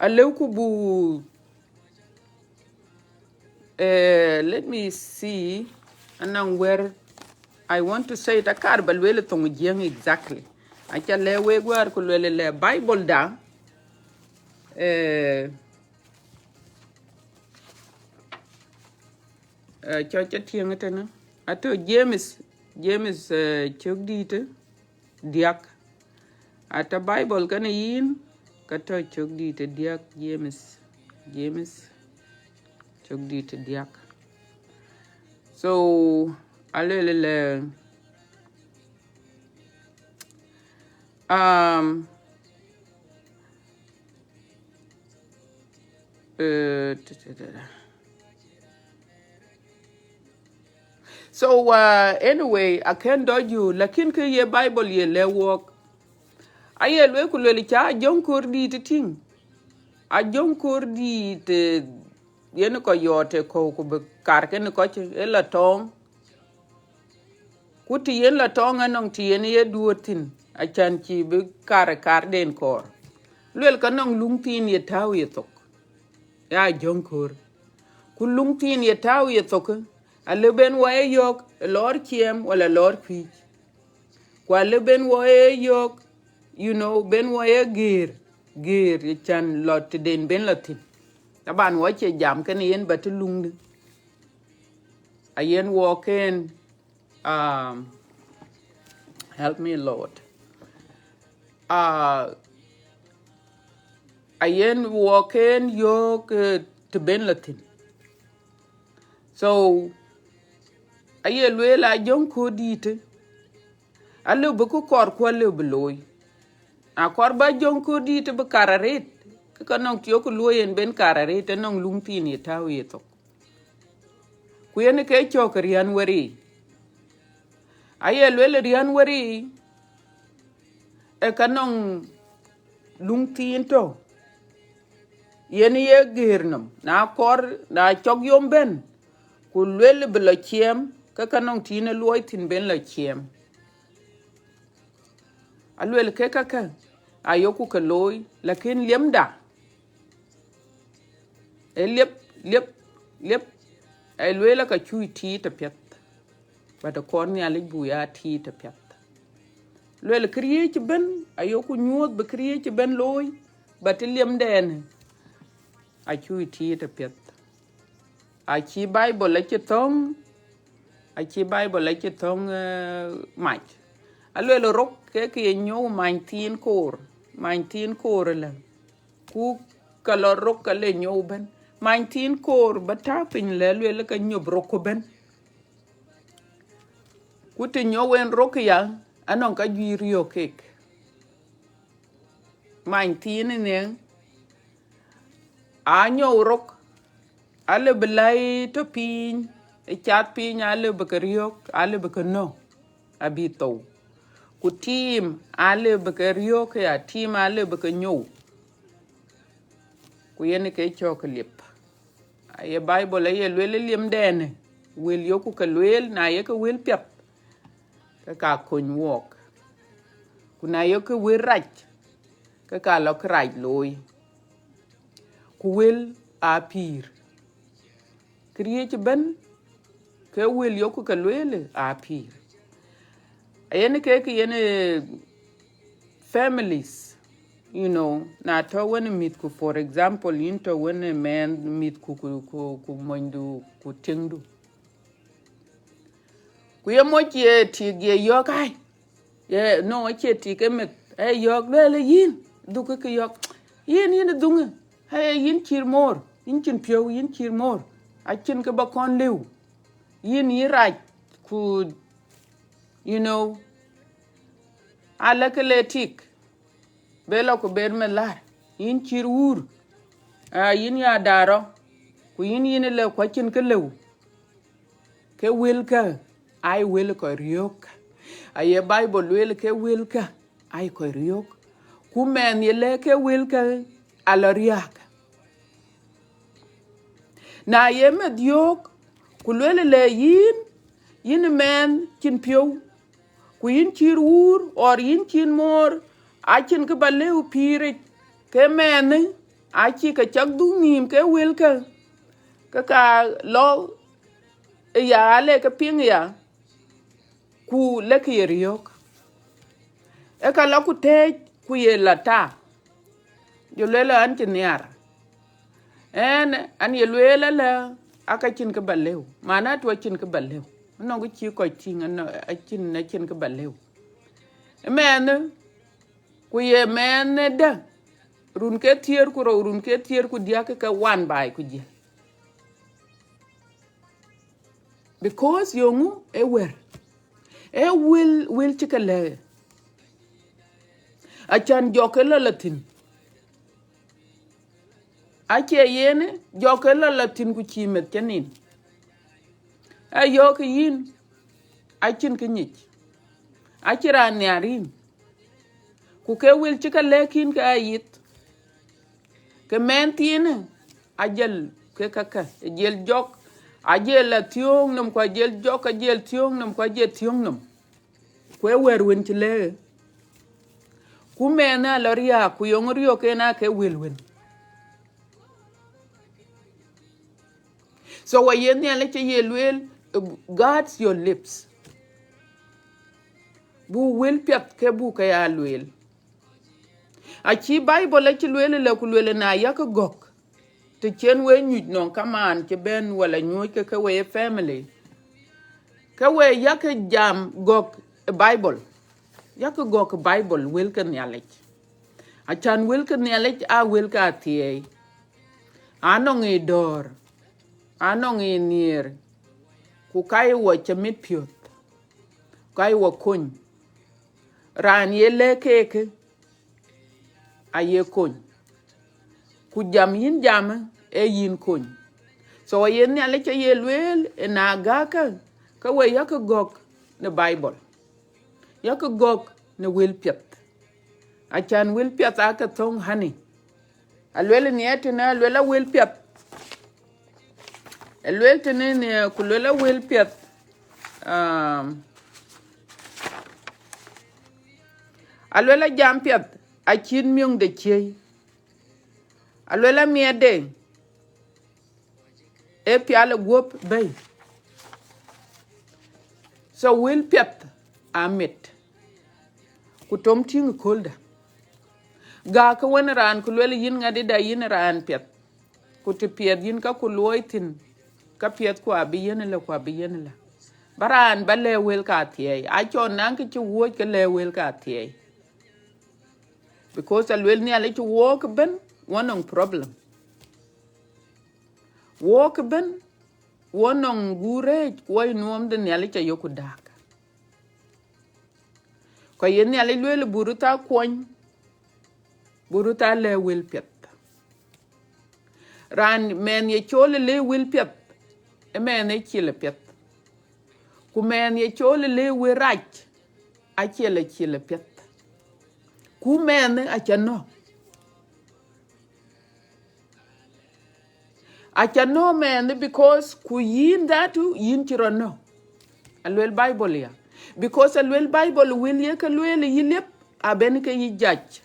Alëu ku bu, eh, let me see, anɔŋ wɛ̈t, I want to say it, akar ba lueel thoŋ Jiëŋ exactly. Aca lɛ̈k wek wäär ku lueel lɛ Bible da, eh, eh, cɔk ca tiëŋ ëtënë. Atɔ̈ James, James, eh, cök dïïtë diäk. Atɔ̈ Bible kenë yïn, ka tɔ̈ cök dïïtë diäk, James, James, cök dïïtë diäk. So, alueel lɛ, um, eh, So, uh, anyway, akën dɔc yök, lakin kë ye Bible ye lɛ̈k wɔk, aye lueel ku lueel ca ajöŋ köör dïït ë tïŋ. Ajöŋ köör dïït, eh, yen kɔc yɔɔt ë kɔ̈u ku bï kar kenë kɔc ë la tɔɔŋ. Ku të yen la tɔɔŋ anɔŋ të yen ye duöör thïn, acän cï bï kar ë karden kɔɔr. Lueel ka nɔŋ luŋ thiin ye tääu ye thok, ya ajöŋ köör. Ku luŋ thiin ye tääu ye thok, alëu ben wɔ ye yök ë lɔɔr ciɛɛm wala lɔɔr kuic. Ku alëu ben wɔ ye yök, you know, ben wɔ ye gëër, gëër, acän lɔ tëden ben la thïn. Taban wɔ cie jam kenë yen, but luŋdï. Ayen wɔk en, um, help me, Lord. Uh, ayen wɔk en yök, eh, të ben la thïn. So, aye lueel ajöŋ köör dïïtë, alëu bï kë kɔɔr ku alëu bï looi. Na kɔɔr ba ajöŋ köör dïïtë bï kar arëët, ke ka nɔŋ të yökku luɔi en ben kar arëët, anɔŋ luŋ thiin ye tääu ye thok. Ku yen ke cɔk riän wär yiic. Aye lueel riän wär yiic, ë ka nɔŋ luŋ thiin tɔ̈, yen ye gëër nɔm. Na kɔɔr, na cɔk yom bɛ̈n, ku lueel bï lɔ ciɛɛm, ke ka nɔŋ të yen ë luɔi thïn ben lɔ ciɛɛm. Alueel ke kakë, ayökku ke looi, lakin liemda, ë liep, liep, liep, ë lueel ka cuk tiit apiɛth. But akɔɔr Nhialic buk ya tiit apiɛth. Lueel këriëëc ëbën, ayökku nyuɔ̈th bï këriëëc ëbën looi, but liemdɛn acuk tiit apiɛth. Acï Bible acï thöŋ, acï Bible acï thöŋ, eh, mac. Alueel rok ke ke ye nyuɔ̈u many thiin koor, many thiin koor ëlë. Ku ka lɔ rok ka le nyuɔ̈u ëbën. Many thiin koor ba tääu piny lë lueel ka nyop rok ku ëbën. Ku të nyuɔ̈u en rok ya, anɔŋ ka juëc riɔ̈ɔ̈k kek. Many thiin ënë, aa nyou rok, alë bï läi tɔ̈ piny, ë cath piny, alë bï ke riɔ̈k, alë bï ke nɔ̈k, abï thou. Ku tim alë bï ke riɔ̈k ya, tim alë bï ke nyou. Ku yen ke cɔk liep. Aye Bible aye lueel ë liemdɛn, wël yökku ke lueel, na ye ke wël piɛth, ke ka kony wɔɔk. Ku na ye ke wël rac, ke ka lɔ kërac looi. Ku wël aa pïïr. Këriëëc ëbën, ke wël yökku ke lueel aa pïïr. Ayen ke ke yen, eh, families, you know, na tɔ̈ wën mïthku, for example, yïn tɔ̈ wën mɛnh mïthku, ku, ku, ku monydu, ku tiŋdu. Ku ye moc ye tik ye yɔ̈ɔ̈k ai. Ye, no, acie tik ë meth. Ee yɔ̈ɔ̈k lueel yïn, dhuk kë yɔ̈ɔ̈k. Yïn, yïn dhuŋë. Ee yïn cïr moor, yïn cïn piɔ̈u, yïn cïr moor. Acïn kë ba kɔn lëu. Yïn yï rac, ku, you know, alë ke le tik. Be lɔ ku ben me lar. Yïn cïr wuur. Aa, yïn ya darɔ. Ku yïn, yïn le ku acïn kë lëu. Ke wëlkä, ai wël kɔc riɔ̈ɔ̈k. Aye Bible lueel ke wëlkä, ai kɔc riɔ̈ɔ̈k. Ku mɛnh ye lɛ̈k ke wëlkä, alɔ riääk. Na ye meth yöök, ku lueel le yïn, yïn mɛnh cïn piɔ̈u, ku yïn cïr wuur, or yïn cïn moor, acïn kë ba lëu pïïric, ke mɛnh, acï ke cak dhuk nïïm ke wëlkä, ke ka lɔ ë ya, ale ke piŋ ya, ku lek ye riɔ̈ɔ̈k. Ë ka lɔ ku tëëc, ku ye lɔ ta. Jɔ lueel an cï nhiar. Ɛn, an ye lueel alë, aka cïn kë ba lëu. Mana tuɔ cïn kë ba lëu. Nɔŋ kë cï kɔc tïŋ, anɔ-, acïn, acïn kë ba lëu. Ëmɛn, ku ye mɛn dë, run ke thiëër ku rou, run ke thiëër ku diäk ke wan baai ku jiël. Because yöŋu ë wër. Ë wël, wël cï ke lɛ̈k. Acan jɔk ke lɔ la thïn. Acie yen, jɔk ke lɔ la thïn ku cï meth cë nin. Ë yɔ̈ɔ̈k yïn, acïn kë nyic. Acï raan nhiar yïn. Ku ke wël cï ke lɛ̈k yïn ke ayith. Ke mɛn thiinë, ajël ke käkkä, ajël jɔk, ajël la thiöŋ nɔm, ku ajël jɔk, ajël thiöŋ nɔm, ku ajël thiöŋ nɔm. Ku ë wɛ̈t wën cï lɛ̈k. Ku mɛn alɔ riääk, ku yöŋ riɔ̈k en ake wël wën. So wa ye Nhialic aye lueel, uh, guard your lips. Bu wël piɛth ke bu ke ya lueel. Acï Bible acï lueel lë ku lueel na yak gɔ̈k, të cïn we nyuc nɔŋ kamaan cï bɛ̈n wala nyuɔ̈c ke, ke we ye family. Ke we yak jam gɔ̈k ë Bible. Yak gɔ̈k ë Bible wël ke Nhialic. Acan wël ke Nhialic aa wël ke athiɛɛi. Anɔŋ ë dɔ̈ɔ̈r, anɔŋ ë nhiëër, ku ka ye wɔ cï mit piɔ̈th, ka ye wɔ kony. Raan ye lɛ̈k keek, aye kony. Ku jam yïn jam, ee yïn kony. So aye Nhialic aye lueel, ë na gäkkë, ke we yak gɔ̈k në Bible. Yak gɔ̈k në wël piɛth. Acan wël piɛth ake thöŋ hani. Aluel ni ëtënë, aluel a wël piɛth. Aluel tënë ni, ku luel a wël piɛth. Um, aluel a jam piɛth, acït miöŋ de ciëi. Aluel a miɛtde, ee pial ë guöp bɛ̈i. So wël piɛth amit, ku tom tïŋ ë köldä. Gäkkë wën raan, ku luel yïn ŋadïda, yïn raan piɛth. Ku të piɛth yïn ka ku luɔi thïn, ka piɛth ku abï yen ëlë, ku abï yen ëlë. Ba raan ba lɛ̈k wël ka thiɛɛi, acɔn naŋ kë cï wuɔ̈c ke lɛ̈k wël ka thiɛɛi. Because aluel Nhialic cï wook ëbën, wɔ nɔŋ problem. Wook ëbën, wɔ nɔŋ guur rɛɛc, ku wɔ nuɔɔm de Nhialic ayoku dääk. Ku aye Nhialic lueel buru tha kuɔny, bï röt aa lɛ̈k wël piɛth. Raan mɛnh ye cool ë lëu wël piɛth, ë mɛnh ë cil ë piɛth. Ku mɛnh ye cool ë lëu wël rac, acil ë cil ë piɛth. Ku mɛnh aca nɔ̈k. Aca nɔ̈k mɛnh, because ku yïn dhatu, yïn cï rɔt nɔ̈k. Aluel Bible ya. Because aluel Bible, wël ye ke lueel yï liep, abɛn ke yï judge.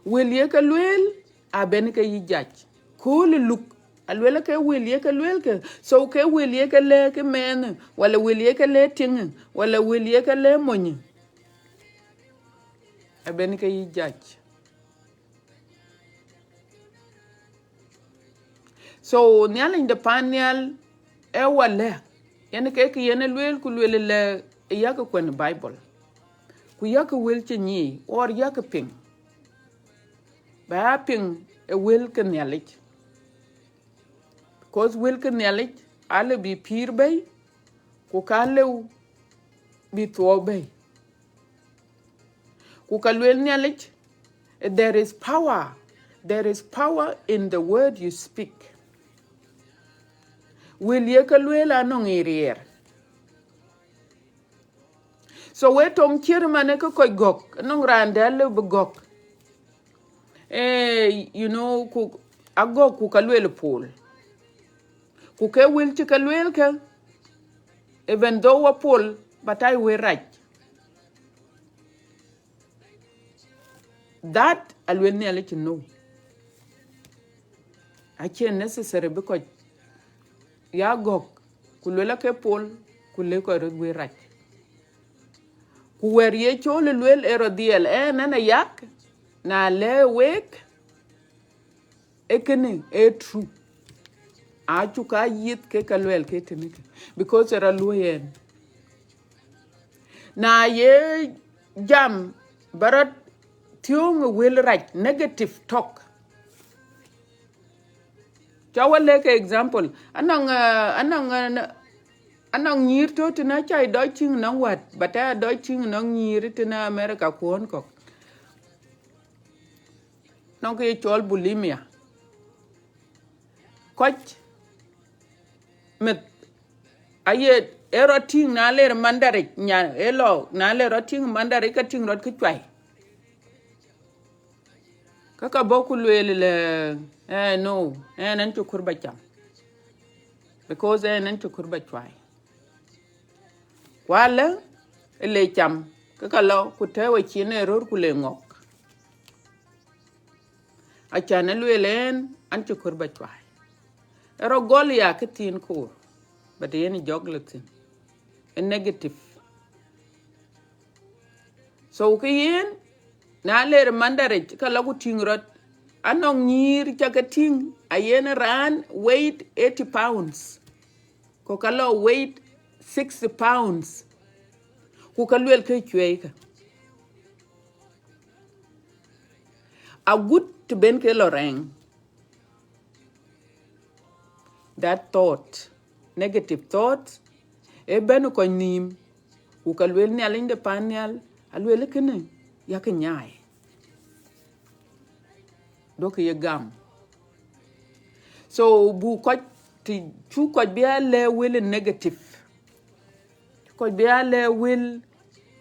Wël ye ke lueel, abɛn ke yï judge. Kööl luk, aluel ke wël ye ke lueel ke. So ke wël ye ke lɛ̈k mɛnh, wala wël ye ke lɛ̈k tiŋ, wala wël ye ke lɛ̈k mony, abɛn ke yï judge. So Nhialic de pan nhial ë wɔ lɛ̈k, yen ke kë yen ë lueel, ku lueel lɛ ë yak kuɛn Bible, ku yak wël cï nyic, or yak piŋ, ba ya piŋ ë wël ke Nhialic. Because wël ke Nhialic alëu bï pïïr bɛ̈i, ku ka lëu bï thuɔɔu bɛ̈i. Ku ka lueel Nhialic, there is power. There is power in the word you speak. Wël ye ke lueel anɔŋ ë riɛɛr. So we tɔŋ ciɛ̈t man ë ke kɔc gɔ̈k, anɔŋ raan dɛ̈ lëu bï gɔ̈k. Eh, you know, ku agɔ̈k ku ka lueel pol. Ku ke wël cï ke lueel ke, even though wa pol, but aa wël rac. That aluel Nhialic no. Acie necessary bï kɔc ya gɔ̈k, ku luel ake pol, ku lëk kɔc röt wël rac. Ku wɛ̈t ye cool luel ë rɔt dhiɛl, ɛn, ɛn ayak, na lɛ̈k week, ee kënë ee true. Acuk aa yith ke ka luɛɛl ke tënë ke, because ë rɔt luɔ̈i ɛn. Na ye jam, ba rɔt thiöŋ ë wël rac, negative talk. Cä wä lɛ̈k ke example, anɔŋ, eh, anɔŋ, eh, anɔŋ nyïïr tɔ̈ tënë, acä dɔc tïŋ nɔŋ wät, but aa dɔc tïŋ nɔŋ nyïïr tënë America kuɔ̈n kɔ̈k. Nɔŋ kë ye cɔl bulimia. Kɔc meth aye ë rɔt tïŋ, na ler mandaric, nya ë lɔ, na ler rɔt tïŋ mandaric, ka tïŋ rɔt kë cuai. Ka ka bɔ̈ ku lueel lɛ, eh, no, eh, ɛn cï kɔɔr ba cam. Because, eh, ɛn cï kɔɔr ba cuai. Ku alë ë le cam, ke ka lɔ ku tɛ̈ɛ̈u acin ë röör ku le ŋɔ̈k. Acan ë lueel ɛn, an cï kɔɔr ba cuai. Ë rɔt gɔl ya kë thiin koor, but yen ë jɔk lɔ thïn. Ë negative. So ke yen, na ler mandaric, ka lɔ ku tïŋ rɔt, anɔŋ nyïïr cä ke tïŋ, ayen raan weight eighty pounds. Ku ka lɔ weight sixty pounds. Ku ka luel ke cuɛi ka. Agut të ben ke lɔ rɛŋ. That thought, negative thought, ë bɛ̈n kɔc nïïm. Ku ka luel Nhialic de pan nhial, aluel kënë, yak nyaai. Duɔ̈kï ye gam. So, bu kɔc, të cu kɔc bï a lɛ̈k wël negative. Kɔc bï a lɛ̈k wël,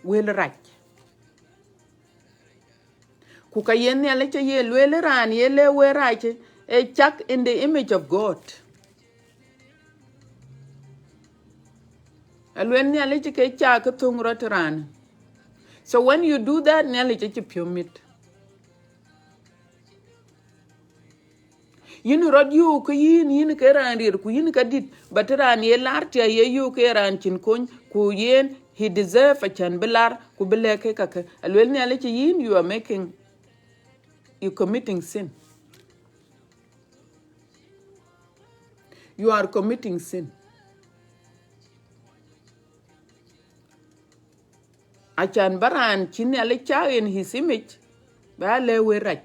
wël rac. Ku ka yen Nhialic aye lueel raan ye lɛ̈k wël rac, ë cak in the image of God. Aluel Nhialic ke cak ke thöŋ rɔt raan. So when you do that, Nhialic acï piɔ̈u mit. Yïn rɔt yöök ke yïn, yïn ke raan riɛr, ku yïn ka dït, but raan ye lar tiɛ̈ ye yöök ke raan cïn kony, ku yen, he deserve acan bï lar, ku bï lɛ̈k ke kakë. Aluel Nhialic yïn, you are making, you committing sin. You are committing sin. Acan ba raan cï Nhialic cak in his image, ba a lɛ̈k wël rac.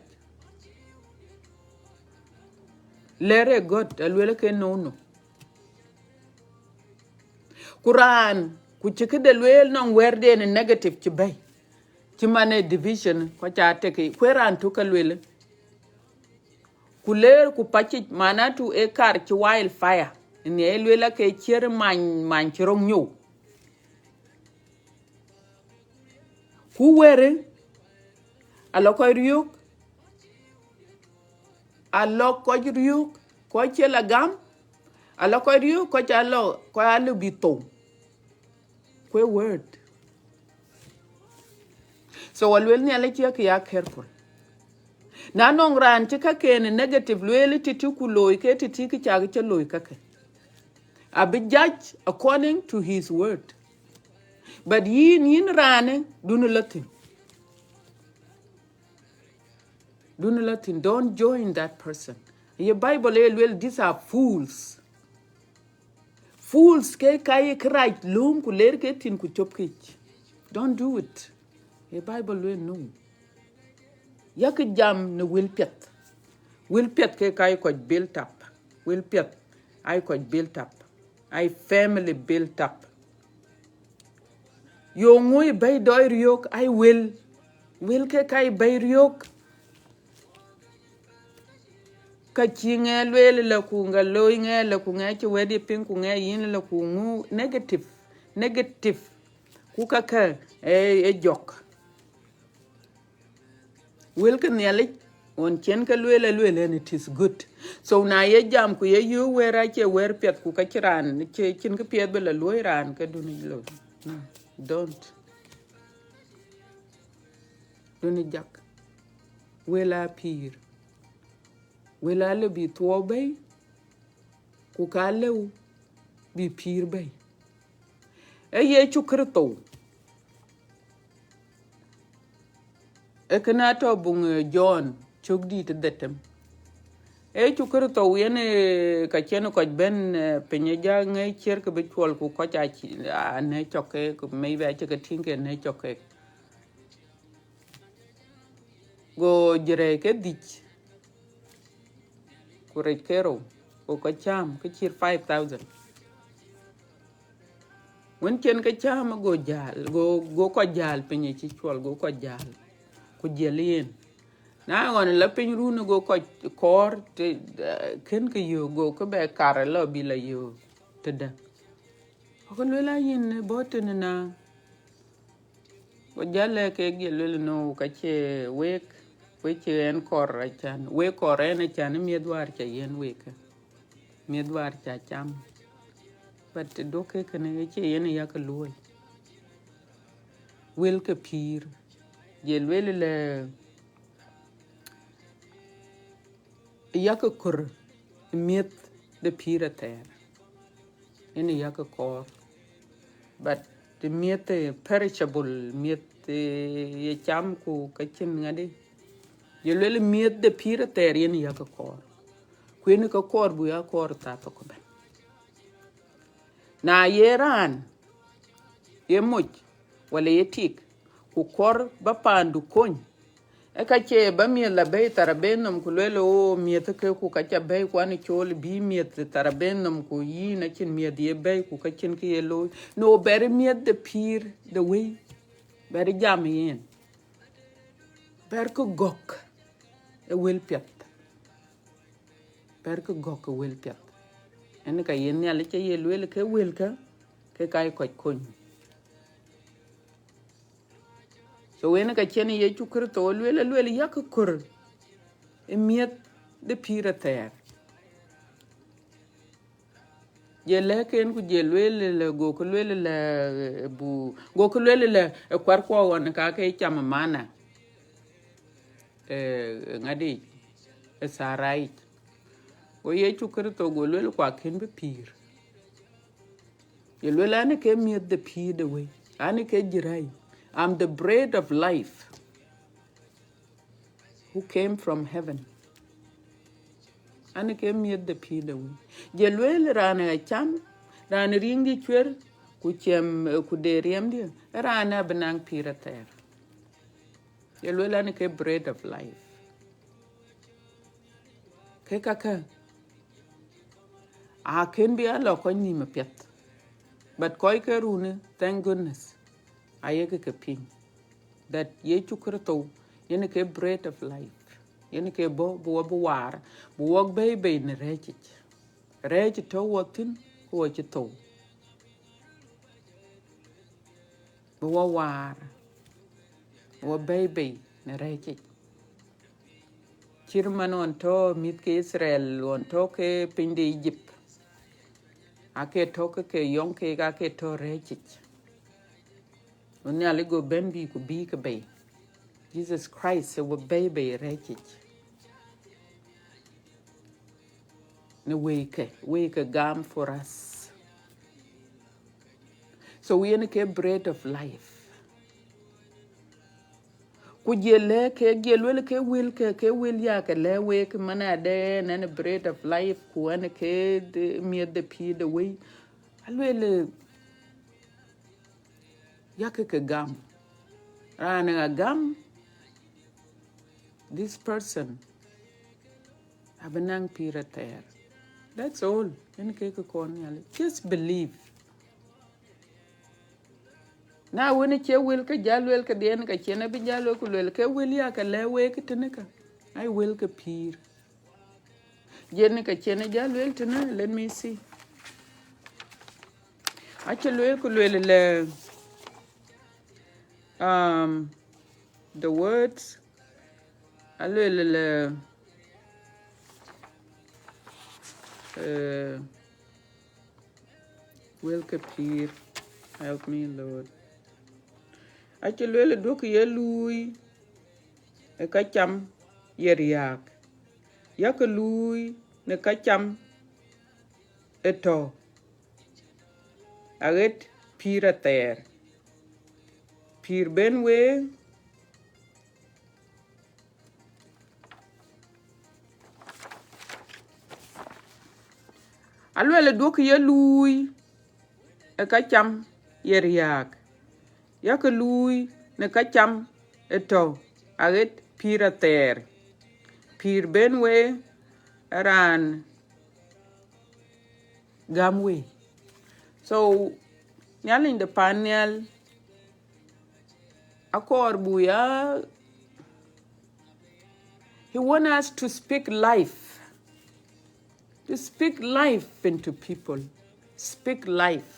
Lɛ̈k ë gɔ̈t, aluel ke no, no. Ku raan, ku cï këde lueel nɔŋ wɛ̈tden ë negative cï bɛ̈i. Cï man ë division, kɔc aa tek, ku ë raan tök ke lueel. Ku leer ku pacic, manatu ë kar cï wildfire. Ënë ë lueel ake ciër many, many cï rok nyou. Ku wëri, alɔ kɔc riök, alɔ kɔc riök, kɔc cï la gam, alɔ kɔc riök, kɔc alɔ, kɔc alɔ bï thou. Kue word. So aluel Nhialic ya ke ya careful. Na nɔŋ raan cï ka ken negative lueel titi ku looi ke titi kë cak cï looi kake. Abi judge according to his word. But yïn, yïn raanë, dun la thïn. Dun la thïn. Don't join that person. Ye Bible e lueel, these are fools. Fools ke ka ye kërac lööm ku leer ke thïn ku cop kic. Don't do it. Ye Bible lueel no. Yak jam në wël piɛth. Wël piɛth ke ka ye kɔc build up. Wël piɛth ai kɔc build up. Ai family build up. Yo ŋö ye bɛ̈i dɔɔc riök ai wël. Wël ke ka ye bɛ̈i riök. Ka cï ŋɛ lueel la ku ŋa looi ŋɛ la ku ŋɛ cï wɛ̈t ye piŋ ku ŋɛ yïn la ku ŋu negative, negative. Ku kakë ë, ë jɔk. Wël ke Nhialic, ɣɔn cïn ke lueel, alueel, and it is good. So na ye jam ku ye yöök wɛ̈ɛ̈r acie wɛ̈ɛ̈r piɛth ku ka cï raan, cï, cïn kë piɛth bï la luɔ̈i raan, ke dun ë looi. No, don't. Dun ë jak. Wël aa pïïr. Wël aa lëu bï thuɔɔu bɛ̈i, ku ka lëu bï pïïr bɛ̈i. Ee Yecu Kërtho. Ee kënë atɔ̈ buŋ, eh, John, cök dïït ë dhetem. Ee Yecu Kërtho yen, eh, ka cïn kɔc bɛ̈n, eh, piny ë jak ŋɛc ciër ke bï cuɔl ku kɔc aa cï, aa nɛ̈k cɔk ke, ku maybe acï ke tïŋ ke nɛ̈k cɔk ke. Go jërɛɛc ke dhïc, ku rec ke rou, go kɔc cääm ke cït five thousand. Wën cïn ke cääm go jäl, go, go kɔc jäl piny ë cï cuɔl, go kɔc jäl, ku jiël yen. Na ɣɔn la piny run go kɔc kɔɔr të, eh, kën ke yök, go ke bɛ kar lɔ bï la yök tëdë. Ku ke lueel a yïn bɔ̈ tënë na. Ku jal lɛ̈k kek ye lueel no, ka cie wek, wek cie ɣɛn kɔɔr acan, wek kɔɔr ɣɛn acan, miëth wäär ca yiɛ̈n wek, miëth wäär ca cam. But duɔ̈kkë kënë, ë cie yen yak luɔ̈i. Wël ke pïïr, ye lueel lɛ, yak kɔɔr miëth de pïïr athɛɛr. Yen yak kɔɔr. But miëth, eh, perishable, miëth, eh, ye cam ku ka cïn ŋadï. Ye lueel miëth de pïïr athɛɛr yen yak kɔɔr. Ku yen ke kɔɔr buk ya kɔɔr thaa thok ëbɛ̈n. Na ye raan ye moc, wala ye tik, ku kɔɔr ba paandu kony, ee ka cie ba miëth la bɛ̈i thar abɛ̈i nhom, ku lueel, o, miëth ke ku ka ca bɛ̈i, ku an col bï miëth thar abɛ̈i nhom, ku yïn acïn miëth ye bɛ̈i, ku ka cïn kë ye looi. No, bɛ̈ɛ̈r miëth de pïïr de wëi, bɛ̈ɛ̈r jam yen. Bɛ̈ɛ̈r kë gɔ̈k ë wël piɛth. Bɛ̈ɛ̈r kë gɔ̈k ë wël piɛth. Yen ka ye Nhialic ca ye lueel ke wëlkä, ke ka ye kɔc kony. So yen ka cïn Yecu Kërtho lueel, lueel yak kɔɔr ë miëth de pïïr athɛɛr. Je lɛ̈k en ku je lueel lɛ, gokë lueel lɛ, eh, bu, gokë lueel lɛ, eh, kuarkuɔ ɣɔn ka ke cam mana, eh, ŋadï, eh, tharai. Go Yecu Kërtho go lueel, ku akën bï pïïr. Ye lueel, an ke miëth de pïïr de wëi, an ke jïrai. I'm the bread of life, who came from heaven. An ke miëth de pïïr de wëi. Je lueel, raan ë cam, raan ë riŋdï cuer, ku cam, eh, ku de riɛmdï, raan abï naŋ pïïr athɛɛr. Ye lueel, an ke bread of life. Ke kakë, akën bï a lɔ kɔc nïïm apiɛth. But kɔc ke runë, thank goodness, ayek ke piŋ. that Yecu Kërtho yen ke bread of life, yen ke bɔ̈ bï wɔ bï waar, bï wɔ bɛ̈i bei në rɛ̈ɛ̈c yic. Rɛ̈ɛ̈c tɔ̈ wɔ thïn, ku wɔ cï thou, bï wɔ waar, bï wɔ bɛ̈i bei në rɛ̈ɛ̈c yic. Cït man ɣɔn tɔ̈ mïth ke Itharel, ɣɔn tɔ̈ ke piny de Egypt, aake tɔ̈ ke ke yɔŋ keek, aake tɔ̈ rɛ̈ɛ̈c yic. Ku Nhialic go bɛ̈n bï ku bï ke bei. Jesus Christ ë wɔ bɛ̈i bei rɛ̈ɛ̈c yic. Në wëike, wëike gam for us. So yen ke bread of life. Ku jël lɛ̈k ke, jël luel ke wël ke, ke wël ya ke lɛ̈k wek, man adɛ̈ ɛn, ɛn bread of life, ku ɛn ke de, miɛt de pïïr de wëi. Aluel, eh, yak ke gam. Raan ë gam, this person abï naŋ pïïr athɛɛr. That's all. Yen ke kë kɔn Nhialic. Just believe. Na wën ë cie wël ke jal luel ke dhiɛn, ke cïn abï jal luel ku luel ke wël ya ke lɛ̈k wek tënë ka. Ai wël ke pïïr. Yen ke cïn jal luel tënë, let me see. Acï luel ku luel lɛ, um, the words, aluel lɛ, eh, wël ke pïïr, help me, Lord. Acï luel duɔ̈kkë ye luui ë ka cam ye riääk, yakë luui në ka cam ë tɔ̈ aɣet pïïr athɛɛr. Pïïr ben wek, aluel duɔ̈kkë ye luui ë ka cam ye riääk, yakë luui në ka cam ë tɔ̈ aɣet pïïr athɛɛr. Pïïr ben wek ë raan gäm wei. So, Nhialic de pan nhial, akɔɔr buk ya, he want us to speak life. To speak life into people. Speak life.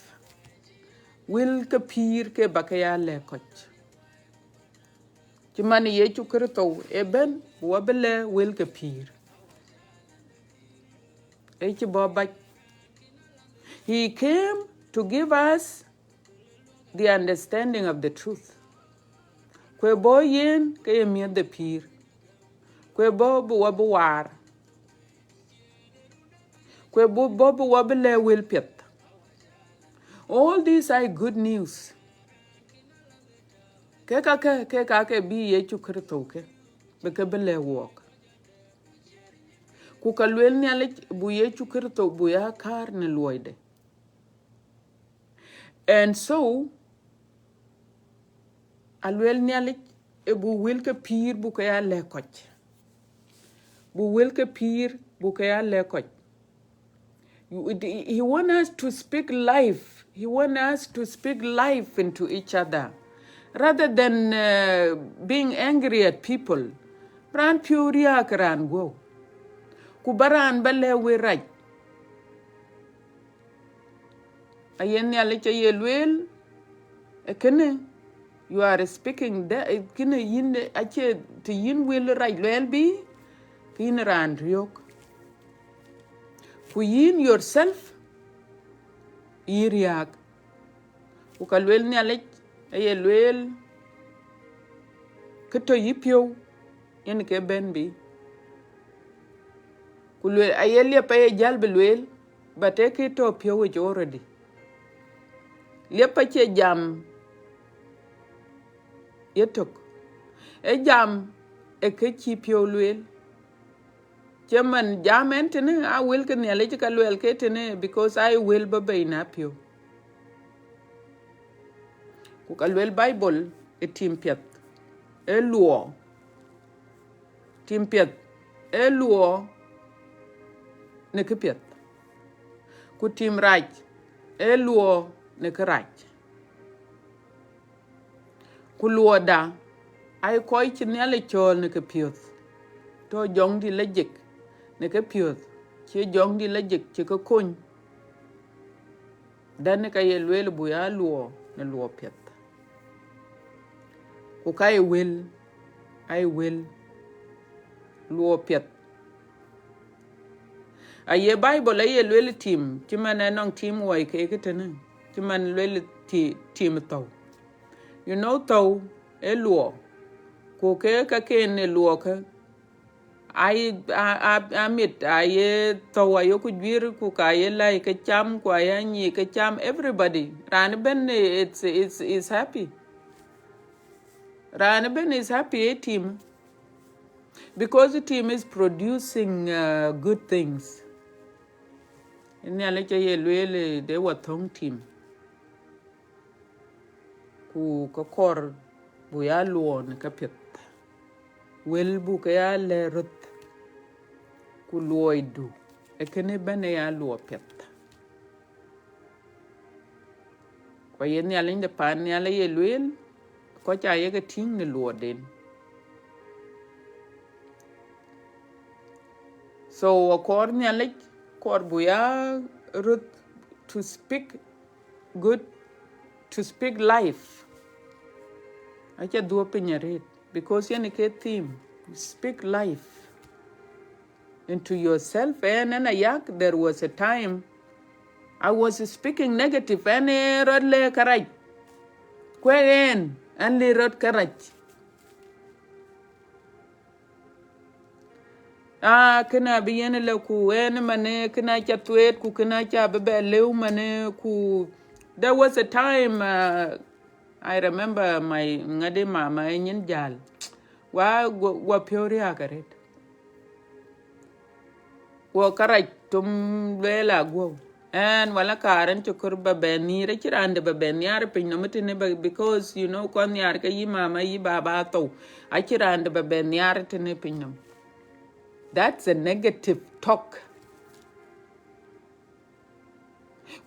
Wël ke pïïr ke ba ke ya lɛ̈k kɔc. Cï man Yecu Kërtho ë bɛ̈n, bï wɔ bï lɛ̈k wël ke pïïr. Ë cï bɔ̈ bac. He came to give us the understanding of the truth. Ku ë bɔ̈ yen ke ye miɛt de pïïr. Ku ë bɔ̈ bï wɔ bï waar. Ku ë bɔ̈, bɔ̈ bï wɔ bï lɛ̈k wël piɛth. All these are good news. Ke ka ke, ke ka ke bï Yecu Kërtho ke, bï ke bï lɛ̈k wɔk. Ku ka luel Nhialic buk Yecu Kërtho buk ya kaar në luɔide. And so, aluel Nhialic ë buk wël ke pïïr buk ke ya lɛ̈k kɔc. Buk wël ke pïïr buk ke ya lɛ̈k kɔc. You, it, he want us to speak life. He want us to speak life into each other rather than, uh, being angry at people. Raan piɔ̈u riääk raan guɔ̈u. Ku ba raan ba lɛ̈k wël rac. Aye Nhialic aye lueel, ë kënë, you are speaking de, ë kënë yïn, acie të yïn wël rac lueel bï, ke yïn raan riɔ̈ɔ̈k. Ku yïn yourself, yï riääk. Ku ka lueel Nhialic, aye lueel, kë tɔ̈ yï piɔ̈u, yen ke bɛ̈n bï. Ku lueel, aye liep aye jäl bï lueel, but ee kë tɔ̈ piɔ̈u yic already. Liep acie jam yetök. Ee jam ë kë cï piɔ̈u lueel. Cï man jam ɛn tënë, aa wël ke Nhialic ka luɛɛl ke tënë, because aa wël bɔ̈ bei na piɔ̈u. Ku ka lueel Bible ë tim piɛth ë luɔɔ. Tim piɛth ë luɔɔ në këpiɛth. Ku tim rac ë luɔɔ në kërac. Ku luɔɔda Aye kɔc cï Nhialic cɔɔl në ke piɔ̈th, tɔ̈ jɔŋdït lajik në ke piɔ̈th, cie jɔŋdït lajik cï ke kony. Dɛ̈n ka ye lueel buk ya luɔɔ në luɔɔ piɛth. Ku ka ye wël, aye wël luɔɔ piɛth. Aye Bible aye lueel tim, cï man ë nɔŋ tim wai kek tënë, cï man lueel ti-, tim thou. You know, thou ë luɔɔ, ku ke ka ken ë luɔɔ ke, aye, a, a, amit, aye thou, aye ku juir, ku ka ye lai ke cam, ku aye nyi ke cam, everybody. Raan ëbën, it's, it's, is happy. Raan ëbën is happy ë tim. Because the tim is producing, uh, good things. Nhialic aye lueel, eh, de wa thöŋ tim. Ku ke kɔɔr buk ya luɔɔ në ke piɛth. Wël buk ke ya lɛ̈k röt. Ku luɔidu, ee kënë ëbën ë ya luɔɔ piɛth. Ku aye Nhialic de paan nhial aye lueel, kɔc aye ke tïŋ në luɔɔden. So, akɔɔr Nhialic, kɔɔr buk ya röt to speak good, to speak life. Aca dhuɔ̈k piny arëët, because yen ke thim, speak life into yourself. And, and ayak, there was a time I was speaking negative, and, eh, rɔt lɛ̈k kërac. Ku yen, and lɛ̈k rɔt kërac. Ah, kënë abï yen lë ku yen manë, kënë aca thueet, ku kënë aca bï bɛ lëu manë, ku there was a time, uh, I remember my ŋadï mama ë nyin jäl. Wa, wa, wa piɔ̈u riääk arëët. Wa kërac tom lueel aguɔ̈u. Ɛn, wala kaar ɛn cï kɔɔr ba bɛ nhiaar, acïn raan dɛ̈ ba bɛ nhiaar pinynɔm tënë ba, because, you know, kɔn nhiaar ke yï mama, yï baba thou. Acïn raan dɛ̈ ba bɛ nhiaar tënë pinynɔm. That's a negative talk.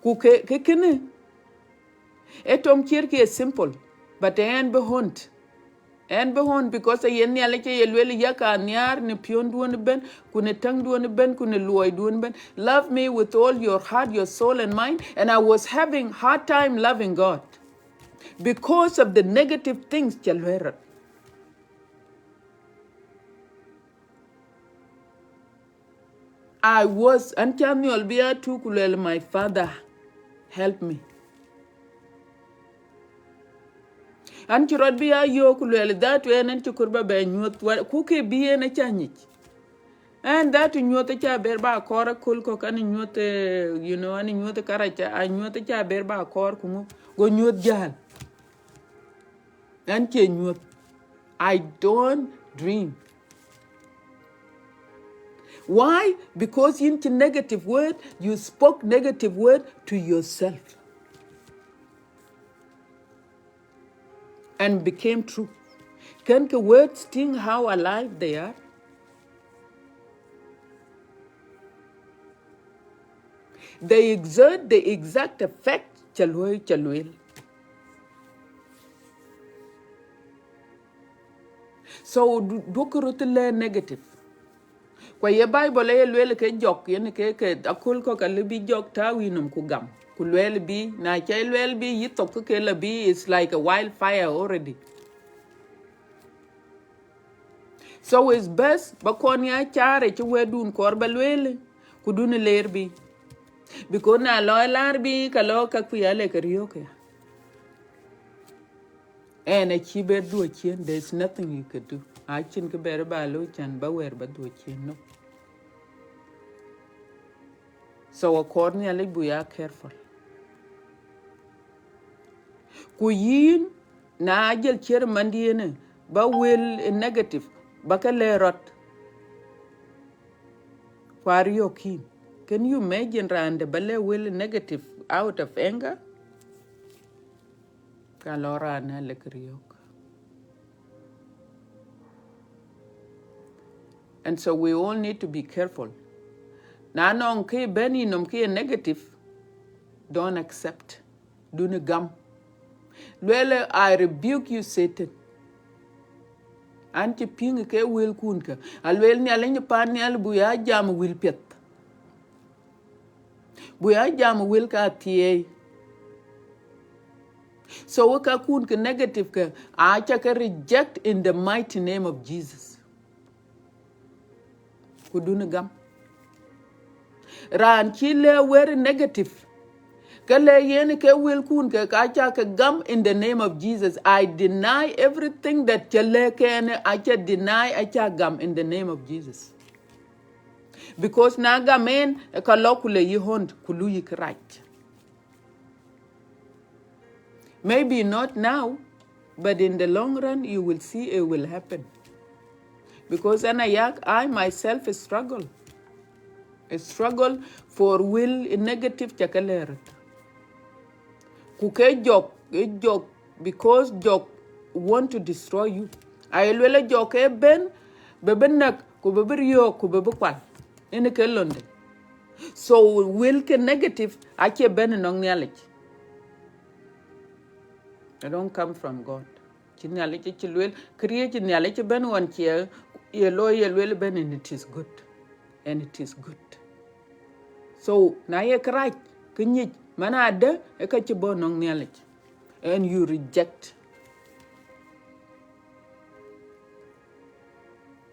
Ku ke, ke kënë, ë tom ciɛ̈t ke simple, but ɛn bï hɔn. Ɛn bï hɔn, because aye Nhialic aye lueel, yak nhiaar në piɔ̈nduɔ̈n ëbën, ku në täŋduɔ̈n ëbën, ku në luɔiduɔ̈n ëbën. Love me with all your heart, your soul and mind. And I was having hard time loving God because of the negative things ca lueel rɔt. I was, an ca nhiɔl bï ya tuk ku lueel, "My Father, help me." An cï rɔt bï ya yök ku lueel, that way, an cï kɔɔr ba bɛ nyuɔ̈th, wa-, ku ke bï yen aca nyic. An that nyuɔ̈th aca ber ba kɔɔr aköl kɔ̈k, an nyuɔ̈th, eh, you know, an nyuɔ̈th kërac, an nyuɔ̈th aca ber ba kɔɔr ku ŋö, go nyuɔ̈th jäl. An cie nyuɔ̈th. I don't dream. Why? Because yïn cï negative word, you spoke negative word to yourself. And became true. Can the words think how alive they are? They exert the exact effect ca luɔi, ca lueel. So, du-, duɔ̈kkë röt lɛ̈k negative. Ku aye Bible aye lueel ke jɔk, yen ke, ke aköl kɔ̈k alëu bï jɔk tääu yïnɔm ku gam. Ku lueel bï, na ca lueel bï yï thok ke lɔ bï, it's like a wildfire already. So it's best ba kɔn ya caar ë cï wɛ̈tdun kɔɔr ba lueel, ku dun leer bï. Because na lɔ laar bï, ka lɔ ka kuiya lë ke riɔ̈ɔ̈k ya. Ɛn acï ber dhuɔ̈k ciëën, there is nothing you could do. Acïn kë ber ba looi can ba wɛ̈ɛ̈r ba dhuɔ̈k ciëën, no. So akɔɔr Nhialic buk ya careful. Ku yïn, na jël ciɛ̈t mandiɛ̈n, ba wël ë negative, ba ke lɛ̈k rɔt. Ku ariɔ̈ɔ̈k yïn. Can you imagine raan dɛ̈ ba lɛ̈k wël ë negative out of anger? Ka lɔ raan ë lëk riɔ̈ɔ̈k. And so we all need to be careful. Na nɔŋ kë bɛ̈n yïnɔm kë ye negative, don't accept. Dun gam. Lueel, "I rebuke you, Satan." An cï piŋ ke wëlkun kë. Alueel Nhialic pan nhial buk ya jam wël piɛth. Buk ya jam wël ka thiëëi. So wek kakun ke negative kë, aca ke reject in the mighty name of Jesus. Ku dun gam. Raan cï lë wël negative, ke lë yen ke wëlkun kë, ka ca ke gam in the name of Jesus. I deny everything that cï lë kënë, aca deny, aca gam in the name of Jesus. Because na gam en, ka lɔ ku lë yï hond, ku lu yï kërac. Maybe not now, but in the long run, you will see it will happen. Because ana yak, I myself struggle. A struggle for wël negative ca ke lë rot. Ku ke jɔk, e jɔk, because jɔk want to destroy you. Aye lueel jɔk e bɛ̈n, bï bï näk, ku bï bï riɔ̈ɔ̈k, ku bï bï kual. Ënë ke londe. So wël ke negative acie bɛ̈n ënɔŋ Nhialic. They don't come from God. Cï Nhialic cï lueel, këriëëc cï Nhialic cï bɛ̈n ɣɔn cie ye looi ye lueel bɛ̈n, and it is good. And it is good. So na ye kërac, kë nyic, man adë, e ka cï bɔ̈ ënɔŋ Nhialic. And you reject.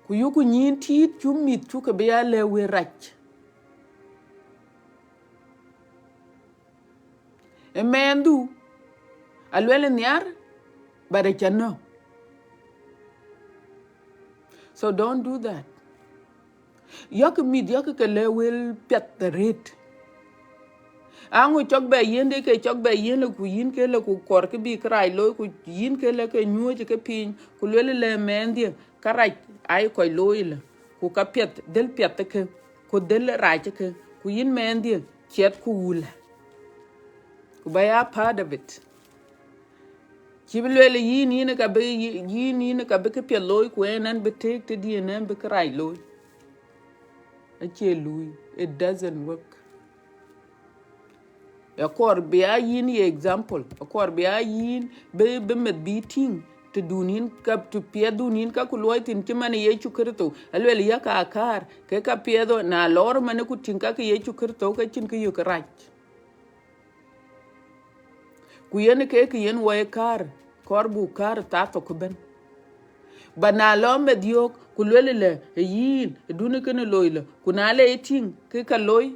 Ku yuku nyïïn tiit, cu mïth cu ke bï ya lë wël rac. Ë mɛnhdu, aluel nhiar, but aca nɔ̈k. So don't do that. Yɔ̈k mïth, yɔ̈k ke lë wël piɛth arëët. Aŋö cɔk bɛ yiën de ke cɔk bɛ yiën lë ku yïn ke lë ku kɔɔr kë bï kërac looi ku yïn ke lë ke nyuɔ̈ɔ̈c ke piny ku luel lë mɛnhdiɛ̈, kärac aye kɔc looi lë, ku ka piɛth, dhël piɛth ke, ku dhël rac ke, ku yïn mɛnhdiɛ̈ ciɛth ku wulë. Ku ba ya part of it. Cï bï lueel yïn, yïn ka bï, yïn, yïn ka bï kë piɛth looi, ku en, en bï tëëk tëdiɛ̈n, en bï kërac looi. Acie luui. It doesn't work. Akɔɔr bï ya yïn ye example. Akɔɔr bï ya yïn bï, bï meth bï tïŋ, të dun yïn ka, të piɛthdun yïn ka ku luɔi thïn cï man Yecu Kërtho. Aluel ya ka kaar, ke ka piɛth ɣɔn, na lɔɔr man ku tïŋ ka ke Yecu Kërtho, ke cïn kë yök rac. Ku yen ke kë yen wɔ ye kaar, kɔɔr buk kaar thaa thok ëbɛ̈n. Ba na lɔ meth yök, ku luel lë, ë yïn, ë dun kënë looi lë, ku na le ye tïŋ, ke ka looi,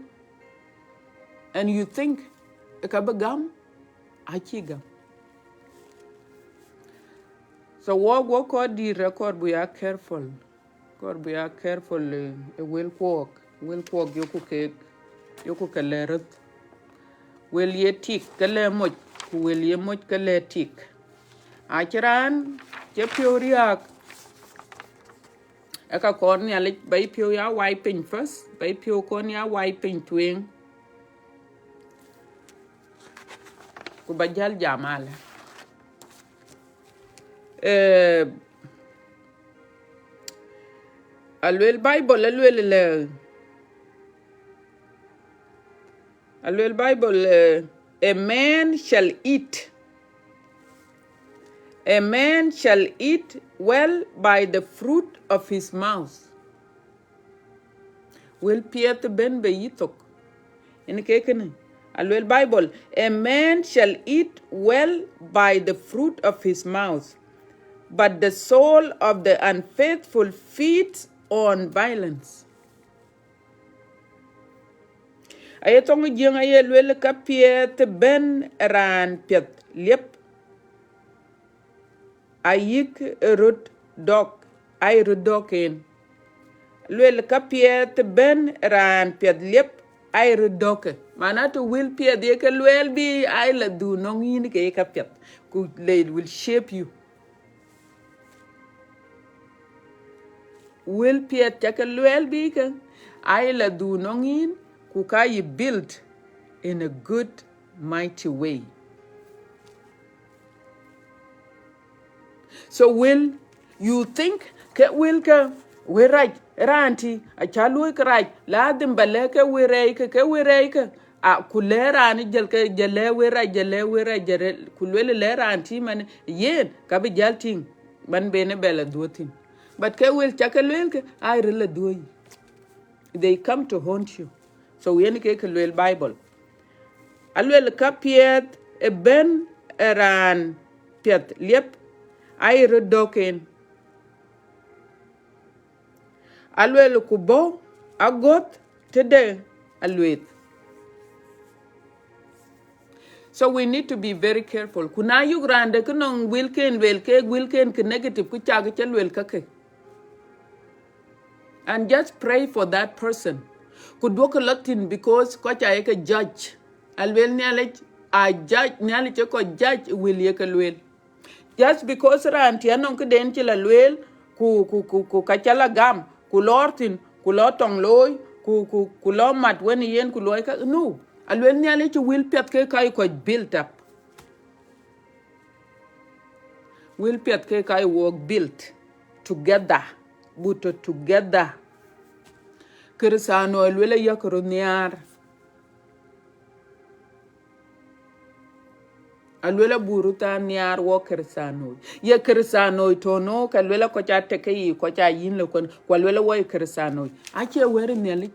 and you think, ë ka bï gam, acï gam. So wɔ, wɔ kɔɔr dït akɔɔr buk ya careful. Kɔɔr bï ya careful, eh, ë wël kuɔɔk. Wël kuɔɔk yoku keek, yoku ke lë röth. Wël ye tik ke lë moc, ku wël ye moc ke lë tik. Acï raan cï piɔ̈u riääk, ë ka kɔɔr Nhialic ba yï piɔ̈u ya wai piny first, ba yï piɔ̈u kɔn ya wai piny tueŋ. Ku ba jäl jam alë. Eh, aluel Bible, aluel lë, aluel Bible, eh, a man shall eat. A man shall eat well by the fruit of his mouth. Wël piɛth ëbɛ̈n bei yï thok. Yen ke kënë, aluel Bible, a man shall eat well by the fruit of his mouth, but the soul of the unfaithful feeds on violence. Aye thoŋ Jiëŋ aye luel ka piɛth ëbɛ̈n raan piɛth liep. Ayïk röt dɔ̈k, aye röt dɔ̈k en. Luel ka piɛth ëbɛ̈n raan piɛth liep, aye röt dɔ̈k. Mana të wël piɛth ye ke lueel bï, aye la dhuk nɔŋ yïn ke ye ka piɛth. Ku le, it will shape you. Wël piɛth ca ke lueel bï ke, aye la dhuk nɔŋ yïn, ku ka yï build in a good, mighty way. So wël, you think ke wël ke, wël rac, raan tï, aca luɔ̈i kërac, ladhim ba lɛ̈k ke wël rɛɛc ke, ke wël rɛɛc ke, a, ku lɛ̈k raan jäl ke, jäl lɛ̈k wël rac, jäl lɛ̈k wël rac, jäl lɛ̈k, ku luel lɛ̈k raan tï man, yen, ka bï jäl tïŋ, man ben ë bɛ la dhuɔ̈k thïn. But ke wël ca ke lueel ke, aa ril aduɔ̈i. They come to haunt you. So yen ke ke lueel Bible. Aluel ka piɛth ëbën ë raan piɛth liep, aa ril dɔ̈k en. Aluel ku bɔ̈ agɔ̈th tëde alueth. So we need to be very careful. Ku na yök raan de kë nɔŋ wëlken lueel ke wëlken ke negative, ku cak cï lueel käkë. And just pray for that person. Ku duɔ̈kkë lɔ thïn, because kɔc ayeke judge. Aluel Nhialic a judge, Nhialic ë kɔc judge wël yeke lueel. Just because raan tï anɔŋ këden cï la lueel, ku, ku, ku, ku ka ca la gam, ku lɔɔr thïn, ku lɔ tɔŋ looi, ku, ku, ku lɔ mat wën yen, ku luɔi ka, no. Aluel Nhialic cï wël piɛth ke ka ye kɔc build up. Wël piɛth ke ka ye wɔk build together, buk tɔ̈ together. Kërëthänooi aluel ayak röt nhiaar. Aluel abuk röt thaa nhiaar wɔ Kërëthänooi. Ye Kërëthänooi tɔ̈ nɔ̈k, aluel kɔc aa tek ke yiic, kɔc aa yïn lɔ kuën, ku aluel wɔ ye Kërëthänooi. Acie wɛ̈t ë Nhialic.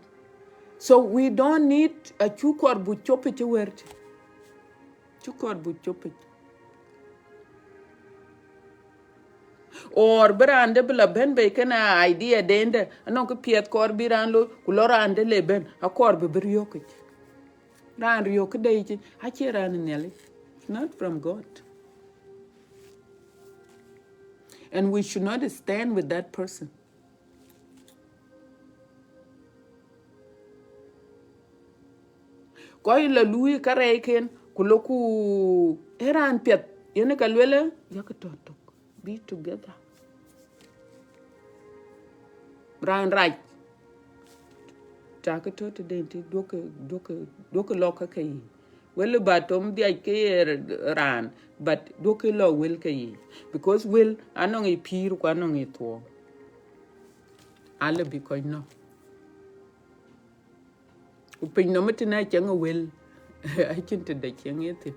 So we don't need, acuk kɔɔr buk cop ë cï wɛ̈t. Cuk kɔɔr buk cop ë. Or bï raan de bï la bɛ̈n bei kënë idea den de, anɔŋ kë piɛth kɔɔr bï raan looi, ku lɔ raan de le bɛ̈n, akɔɔr bï bï riɔ̈ɔ̈kic. Raan riɔ̈ɔ̈k këde yic, acie raan ë Nhialic. It's not from God. And we should not stand with that person. Kɔc la luui karɛcken, ku lɔ ku ë raan piɛth, yen ka luelë, yak tɔ̈ tök. Be together. Raan rac. Cakë tɔ̈ tëden tï, duɔ̈kkë, duɔ̈kkë, duɔ̈kkë lɔ käkë yiic. Wël ba tom dhiac ke ye raan, but duɔ̈kkë lɔ wël ke yiic. Because wël anɔŋ ë pïïr ku anɔŋ ë thuɔɔu. Alë bï kɔc nɔ̈k. Ku piny nɔm ë tënë acieŋ ë wël, acïn tëde cieŋ ye thïn.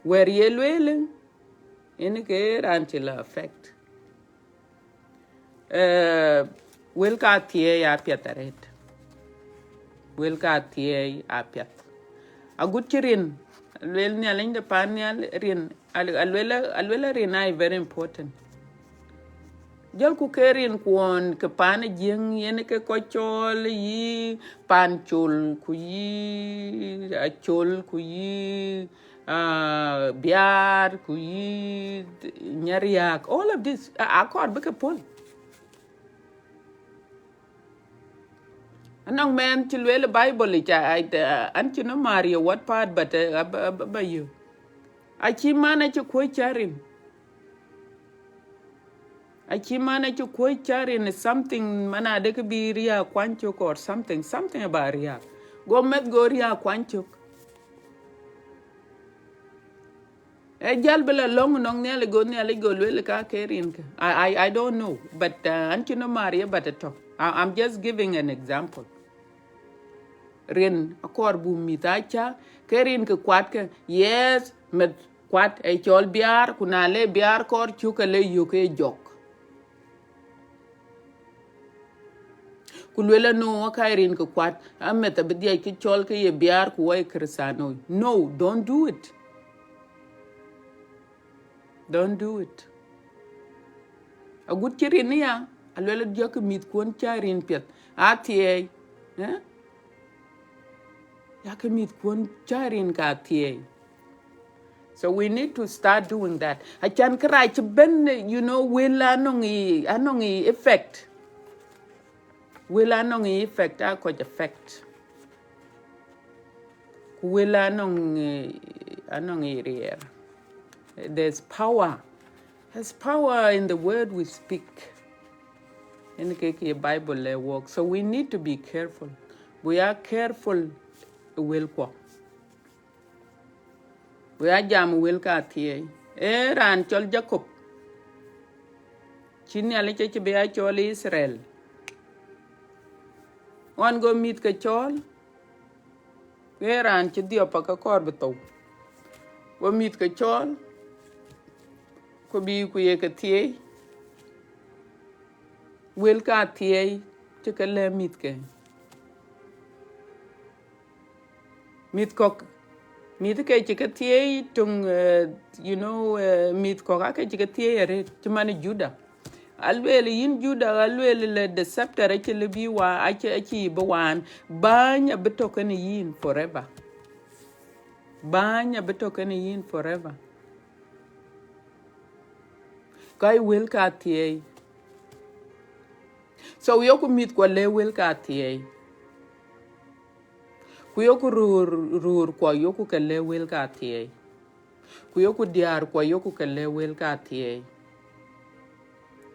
Wɛ̈t ye lueel, yen ke raan cï la affect. Eh, wël ka thiëëi apiɛth arëët. Wël ka thiëëi apiɛth. Agut cï rin, luel Nhialic de pan nhial rin, al-, aluel, aluel rin aa very important. Jɔlku ke rin kuɔn ke pan ë Jiëŋ, yen ke kɔc cɔl yï Pancol, ku yï Acol, ku yï, ah, Biaar, ku yï Nyariak. All of this, a, akɔɔr bï ke pɔ̈l. Anɔŋ mɛn cï lueel Bible yic, a, a, an cï nɔm maar ye what part, but, uh, ab-, ab-, aba yök. Acï man acï kuɔ̈c cä rin. Acï man acï kuɔ̈c cä rin is something, man adekë bï riääk kuany cök or something, something about riääk. Go meth go riääk kuany cök. Ë jäl bï la lɔ̈ŋ nɔŋ Nhialic, go Nhialic go lueel ka ke rin kë. I, I, I don't know, but, uh, an cï nɔm maar ye, but atɔ̈. I, I'm just giving an example. Rin akɔɔr buk mïth aa cä, ke rin kë kuat kë, yes, meth kuat ë cɔl Biaar, ku na le Biaar kɔɔr cök, ke le yök ke jɔk. Ku luel anu, wä ka rin kë kuat, ameth abï dhiac kë cɔl ke ye Biaar, ku wä ye Kërëthänooi. No, don't do it. Don't do it. Agut cï rin aya, aluel jɔkï mïthkuɔn cä rin piɛth aa thiëëi, eh? Yakï mïthkuɔn cä rin ka thiëëi. So we need to start doing that. Acän kërac cï bɛ̈n, you know, wël anɔŋ ë, anɔŋ ë effect. Wël anɔŋ ë effect, aa kɔc affect. Ku wël anɔŋ, eh, anɔŋ ë riɛɛr. There's power. There's power in the word we speak. Yen kek ye Bible le wɔk. So we need to be careful. We are careful ë wëlkuɔ. We are jam wël ka thiëëi. Ee raan cɔl Jacob. Cï Nhialic acï bï a cɔl Israel. Ɣɔn go mïth ke cɔɔl. Ee raan cï dhiɔp, ake kɔɔr bï thou. Go mïth ke cɔɔl, ku bï ku ye ke thiëëi. Wël ka thiëi cï ke lɛ̈k mïthke. Mïth kɔ̈k, mïth ke cï ke thiëi töŋ, eh, you know, eh, mïth kɔ̈k aake cï ke thiëi arëët, cï man Juda. Alueel yïn Juda, alueel le the scepter acï lëu bï wa-, acï, acï bï waan, bäny abï tɔ̈ kenë yïn forever. Bäny abï tɔ̈ kenë yïn forever. Ka ye wël ka thiëi. So, yoku mïthkuɔ lɛ̈k wël ka thiëi. Ku yoku röör, röörkuɔ yoku ke lɛ̈k wël ka thiëi. Ku yoku diäärkuɔ yoku ke lɛ̈k wël ka thiëi.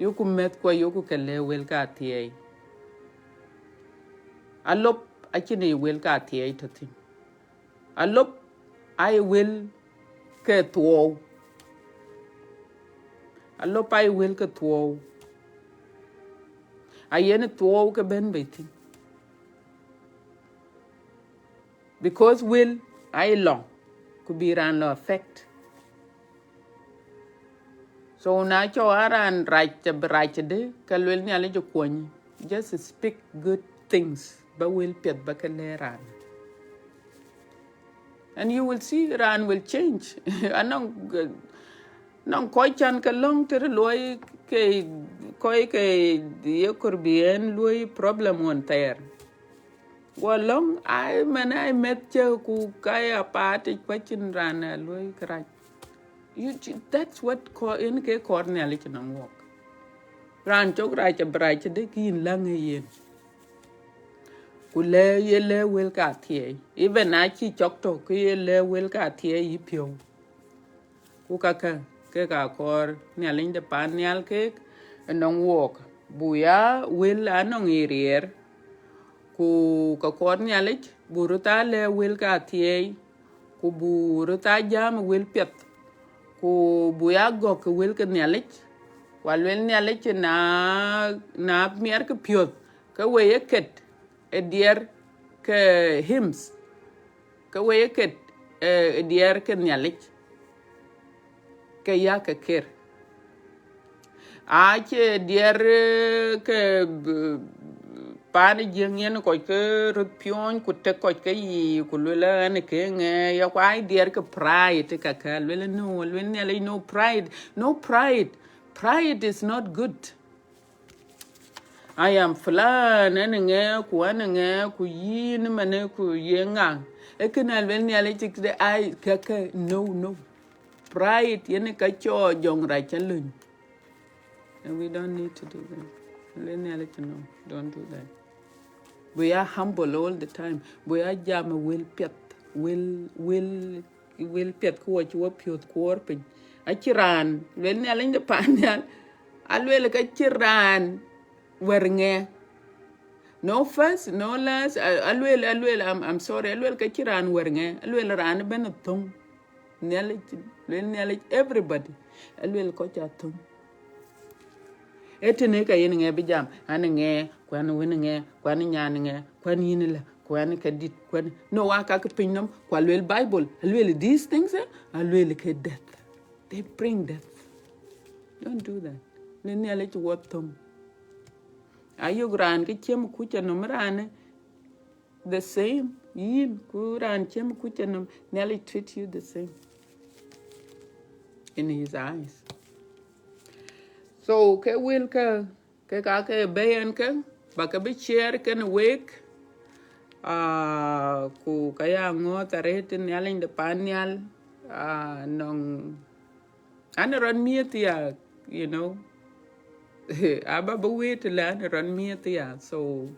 Yoku mɛ̈thkuɔ yoku ke lɛ̈k wël ka thiëi. Alop acïn ye wël ka thiëi tɔ̈ thïn. Alop aye wël ke thuɔɔu. Alop aye wël ke thuɔɔu. Ayen thuɔɔu ke bɛ̈n bei thïn. Because wël aye lɔ̈ŋ, ku bï raan lɔ affect. So na cɔk a raan rac, abï rac tëde, ka lueel Nhialic ë kuɔny. Just speak good things. Ba wël piɛth ba ke lɛ̈k raan. And you will see raan will change. Anɔŋ, anɔŋ kɔc can ke lɔ̈ŋ tëde luɔi ke, kɔc ke ye kɔɔr bï en luɔi problem ɣɔn thɛɛr. Guɔ lɔ̈ŋ, ai, man, ai meth cë ku ka ya paat yic, ku acïn raan ë luɔi kërac. You, that's what kɔ-, en ke kɔɔr Nhialic nɔŋ wɔk. Raan cɔk rac abï rac tëde, ke yïn läŋ ë yen. Ku lɛ̈k, ye lɛ̈k wël ka thiëi. Even na cï cɔk tɔ̈, ke ye lɛ̈k wël ka thiëi yï piɔ̈u. Ku kakë, kek aa kɔɔr Nhialic de paan nhial kek ënɔŋ wɔk. Buk ya wël anɔŋ ë riɛɛr. Ku ka kɔɔr Nhialic, buk röt aa lɛ̈k wël ka thiëi. Ku buk röt aa jam wël piɛth. Ku buk ya gɔ̈k ke wël ke Nhialic. Ku alueel Nhialic na, na miɛt ke piɔ̈th, ke we ye ket ë diɛɛr ke hymns. Ke we ye ket, eh, diɛɛr ke Nhialic, ke ya ke ker. Acie diɛɛr, eh, ke, b-, paan Jiëŋ yen kɔc ke röt piɔ̈ɔ̈ny, ku tek kɔc ke yiic, ku lueel ɣɛn ke ŋɛɛ, ya ku ai diɛɛr ke pride, kakë lueel no, lueel Nhialic, no pride, no pride. Pride is not good. I am fulan, ɛn ŋɛɛ, ku ɛn ŋɛɛ, ku yïn mane, ku ye ŋa. Ee kënë alueel Nhialic cï këde ai, kakë, no, no. Pride, yen ka cɔk jɔŋrac ca löny. And we don't need to do that. Alueel Nhialic, no, don't do that. We are humble all the time. We are jam wël piɛth, wël, wël, wël piɛth ku wɔ cï wɔ piɔ̈th kuɔɔr piny. Acï raan, lueel Nhialic de paan nhial, alueel ka cï raan wär ŋɛɛ. No first, no last, a-, alueel, alueel, I'm, I'm sorry, alueel ka cï raan wär ŋɛɛ, alueel raan ëbɛ̈n athöŋ. Nhialic, lueel Nhialic, everybody, alueel kɔc athöŋ. Ee tënë ka yen ŋɛɛ bï jam, an ŋɛɛ, ku an wën ŋɛɛ, ku an nyan ŋɛɛ, ku an yïn lë, ku an ka dït, ku an, no, wa ka ke piny nɔm, ku alueel Bible, alueel these things, eh, alueel ke death. They bring death. Don't do that. Në Nhialic wɔ thöŋ. Ayök raan ke ciem kuc anɔm raanë, the same, yïn, ku raan ciem kuc anɔm, Nhialic treat you the same in his eyes. So, ke wël ke, ke ka ke bɛ̈ɛ̈i ɛn ke, ba ke bï share kenë wek, ah, ku ka ya ŋɔ̈ɔ̈th arëët Nhialic de paan nhial, ah, nɔŋ an rɔt miëth ya, you know. Aba bï wëët lɛ an rɔt miëth ya. So,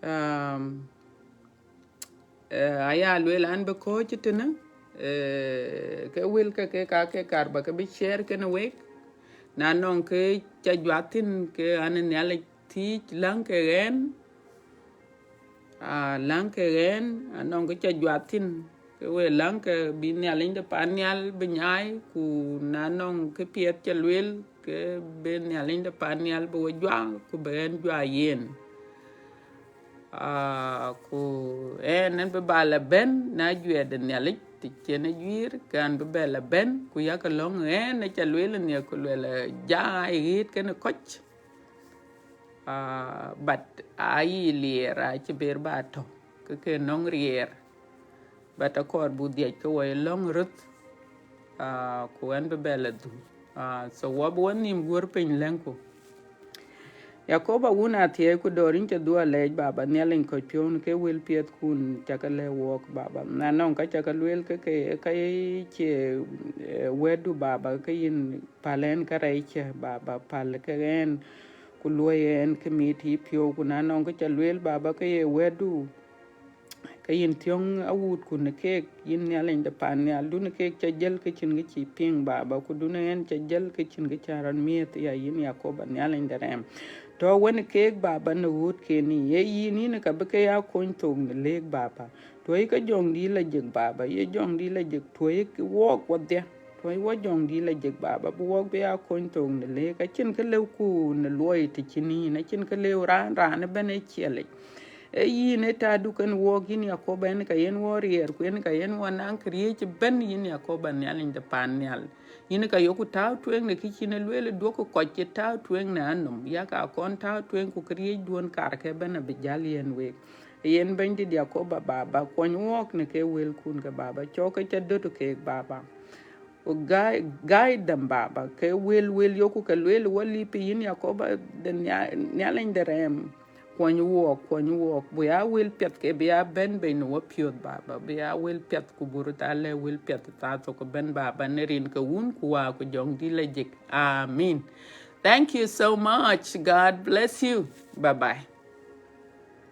um, eh, aya lueel an bï kɔ̈ɔ̈c tënë, eh, ke wël ke, ke ka ke kar ba ke bï share kenë wek. Na nɔŋ ke ca juak thïn ke an Nhialic thiëc läŋ ke ɣɛn, ah, läŋ ke ɣɛn, anɔŋ kë ca juak thïn, ke we läŋ ke bï Nhialic de paan nhial bï nyaai, ku na nɔŋ kë piɛth ca lueel, ke bï Nhialic de paan nhial bï we juak, ku bï ɣɛn juak yen. Ah, ku ɣɛn, ɣɛn bï ba la bɛ̈n, na juɛɛr de Nhialic, të cïn ajuiir, ke ɣɛn bï bɛ la bɛ̈n, ku yakë lɔ̈ŋ ɣɛn aca lueel nhiɛk ku lueel, ja ɣɛɛt kënë kɔc. Ah, but ayï liɛɛr acï ber ba tɔ̈, ke ke nɔŋ riɛɛr. But akɔɔr bu dhiac ke wɔ ye lɔ̈ŋ röth, ah, ku ɣɛn bï bɛ la dhuk. Ah, so wɔ bï wɔ nhïïm guɔ̈r piny lɛ̈ŋku. Yakoba wun athiɛɛi ku dɔ̈ɔ̈r, yïn ca dhuɔ̈k alɛɛc, Baba, Nhialic kɔc piɔ̈u në ke wël piɛthkun cakë lɛ̈k wɔɔk, Baba. Na nɔŋ ka cakë lueel ke ke ka ye cie, eh, wɛ̈tdu, Baba, ke yïn päl ɣɛn kärɛc cä, Baba, päl ke ɣɛn, ku luɔ̈i ɣɛn ke mit yï piɔ̈u, ku na nɔŋ ka ca lueel, Baba, ke ye wɛ̈tdu, ke yïn thiɔ̈ŋ awuutku në keek, yïn Nhialic de paan nhial, dunë keek ca jiël ke cïn kë cï piŋ, Baba, ku dunë ɣɛn ca jiël ke cïn kë ca rɔt miëth, ya yïn Yakoba Nhialic de rɛɛm. Tɔ̈ wën keek, Baba, në ɣöötken yiic, ee yïn, yïn ka bï ke ya kony thok në lëëk, Baba. Tuɔ̈i ke Jɔŋdït la jek, Baba, ye Jɔŋdït la jek, tuɔ̈i wɔɔk wɔdhia. Tuɔ̈i wɔ Jɔŋdït la jek, Baba, bï wɔɔk bï ya kony thok në lëëk. Acïn kë lëuku në luɔi të cïn yïn, acïn kë lëu raan, raan ëbɛ̈n ë ciɛlic. Ee yïn ë täädu kën wɔɔk, yïn Yakoba, yen ka yen wɔ riɛɛr, ku yen ka yen wɔ naŋ këriëëc ëbɛ̈n, yïn Yakoba Nhialic de paan nhial. Yïn ka yöku tääu tueŋ në kë cïn ë lueel, duɔ̈kkë kɔc cï tääu tueŋ në anɔm, yak akɔn tääu tueŋ, ku këriëëcduɔ̈n karkë ëbɛ̈n abï jäl yen week. Yen Bɛ̈nydït Yakoba, Baba, kuɔny wɔɔk në ke wëlkun ke, Baba, cɔk ke ca döt keek, Baba. Ku guide, guide them, Baba, ke wël, wël yöku ke lueel wɔ lip, yïn Yakoba de Nia-, Nhialic de rɛɛm. Kuɔny wɔɔk, kuɔny wɔɔk, bï ya wël piɛth ke bï ya bɛ̈n bei në wɔ piɔ̈ɔ̈th, Baba, bï ya wël piɛth, ku bï röt aa lɛ̈k wël piɛth thaa thok ëbɛ̈n, Baba, në rin ke Wun ku Wä ku Jɔŋdït la jek. Amen. Thank you so much. God bless you. Bye bye.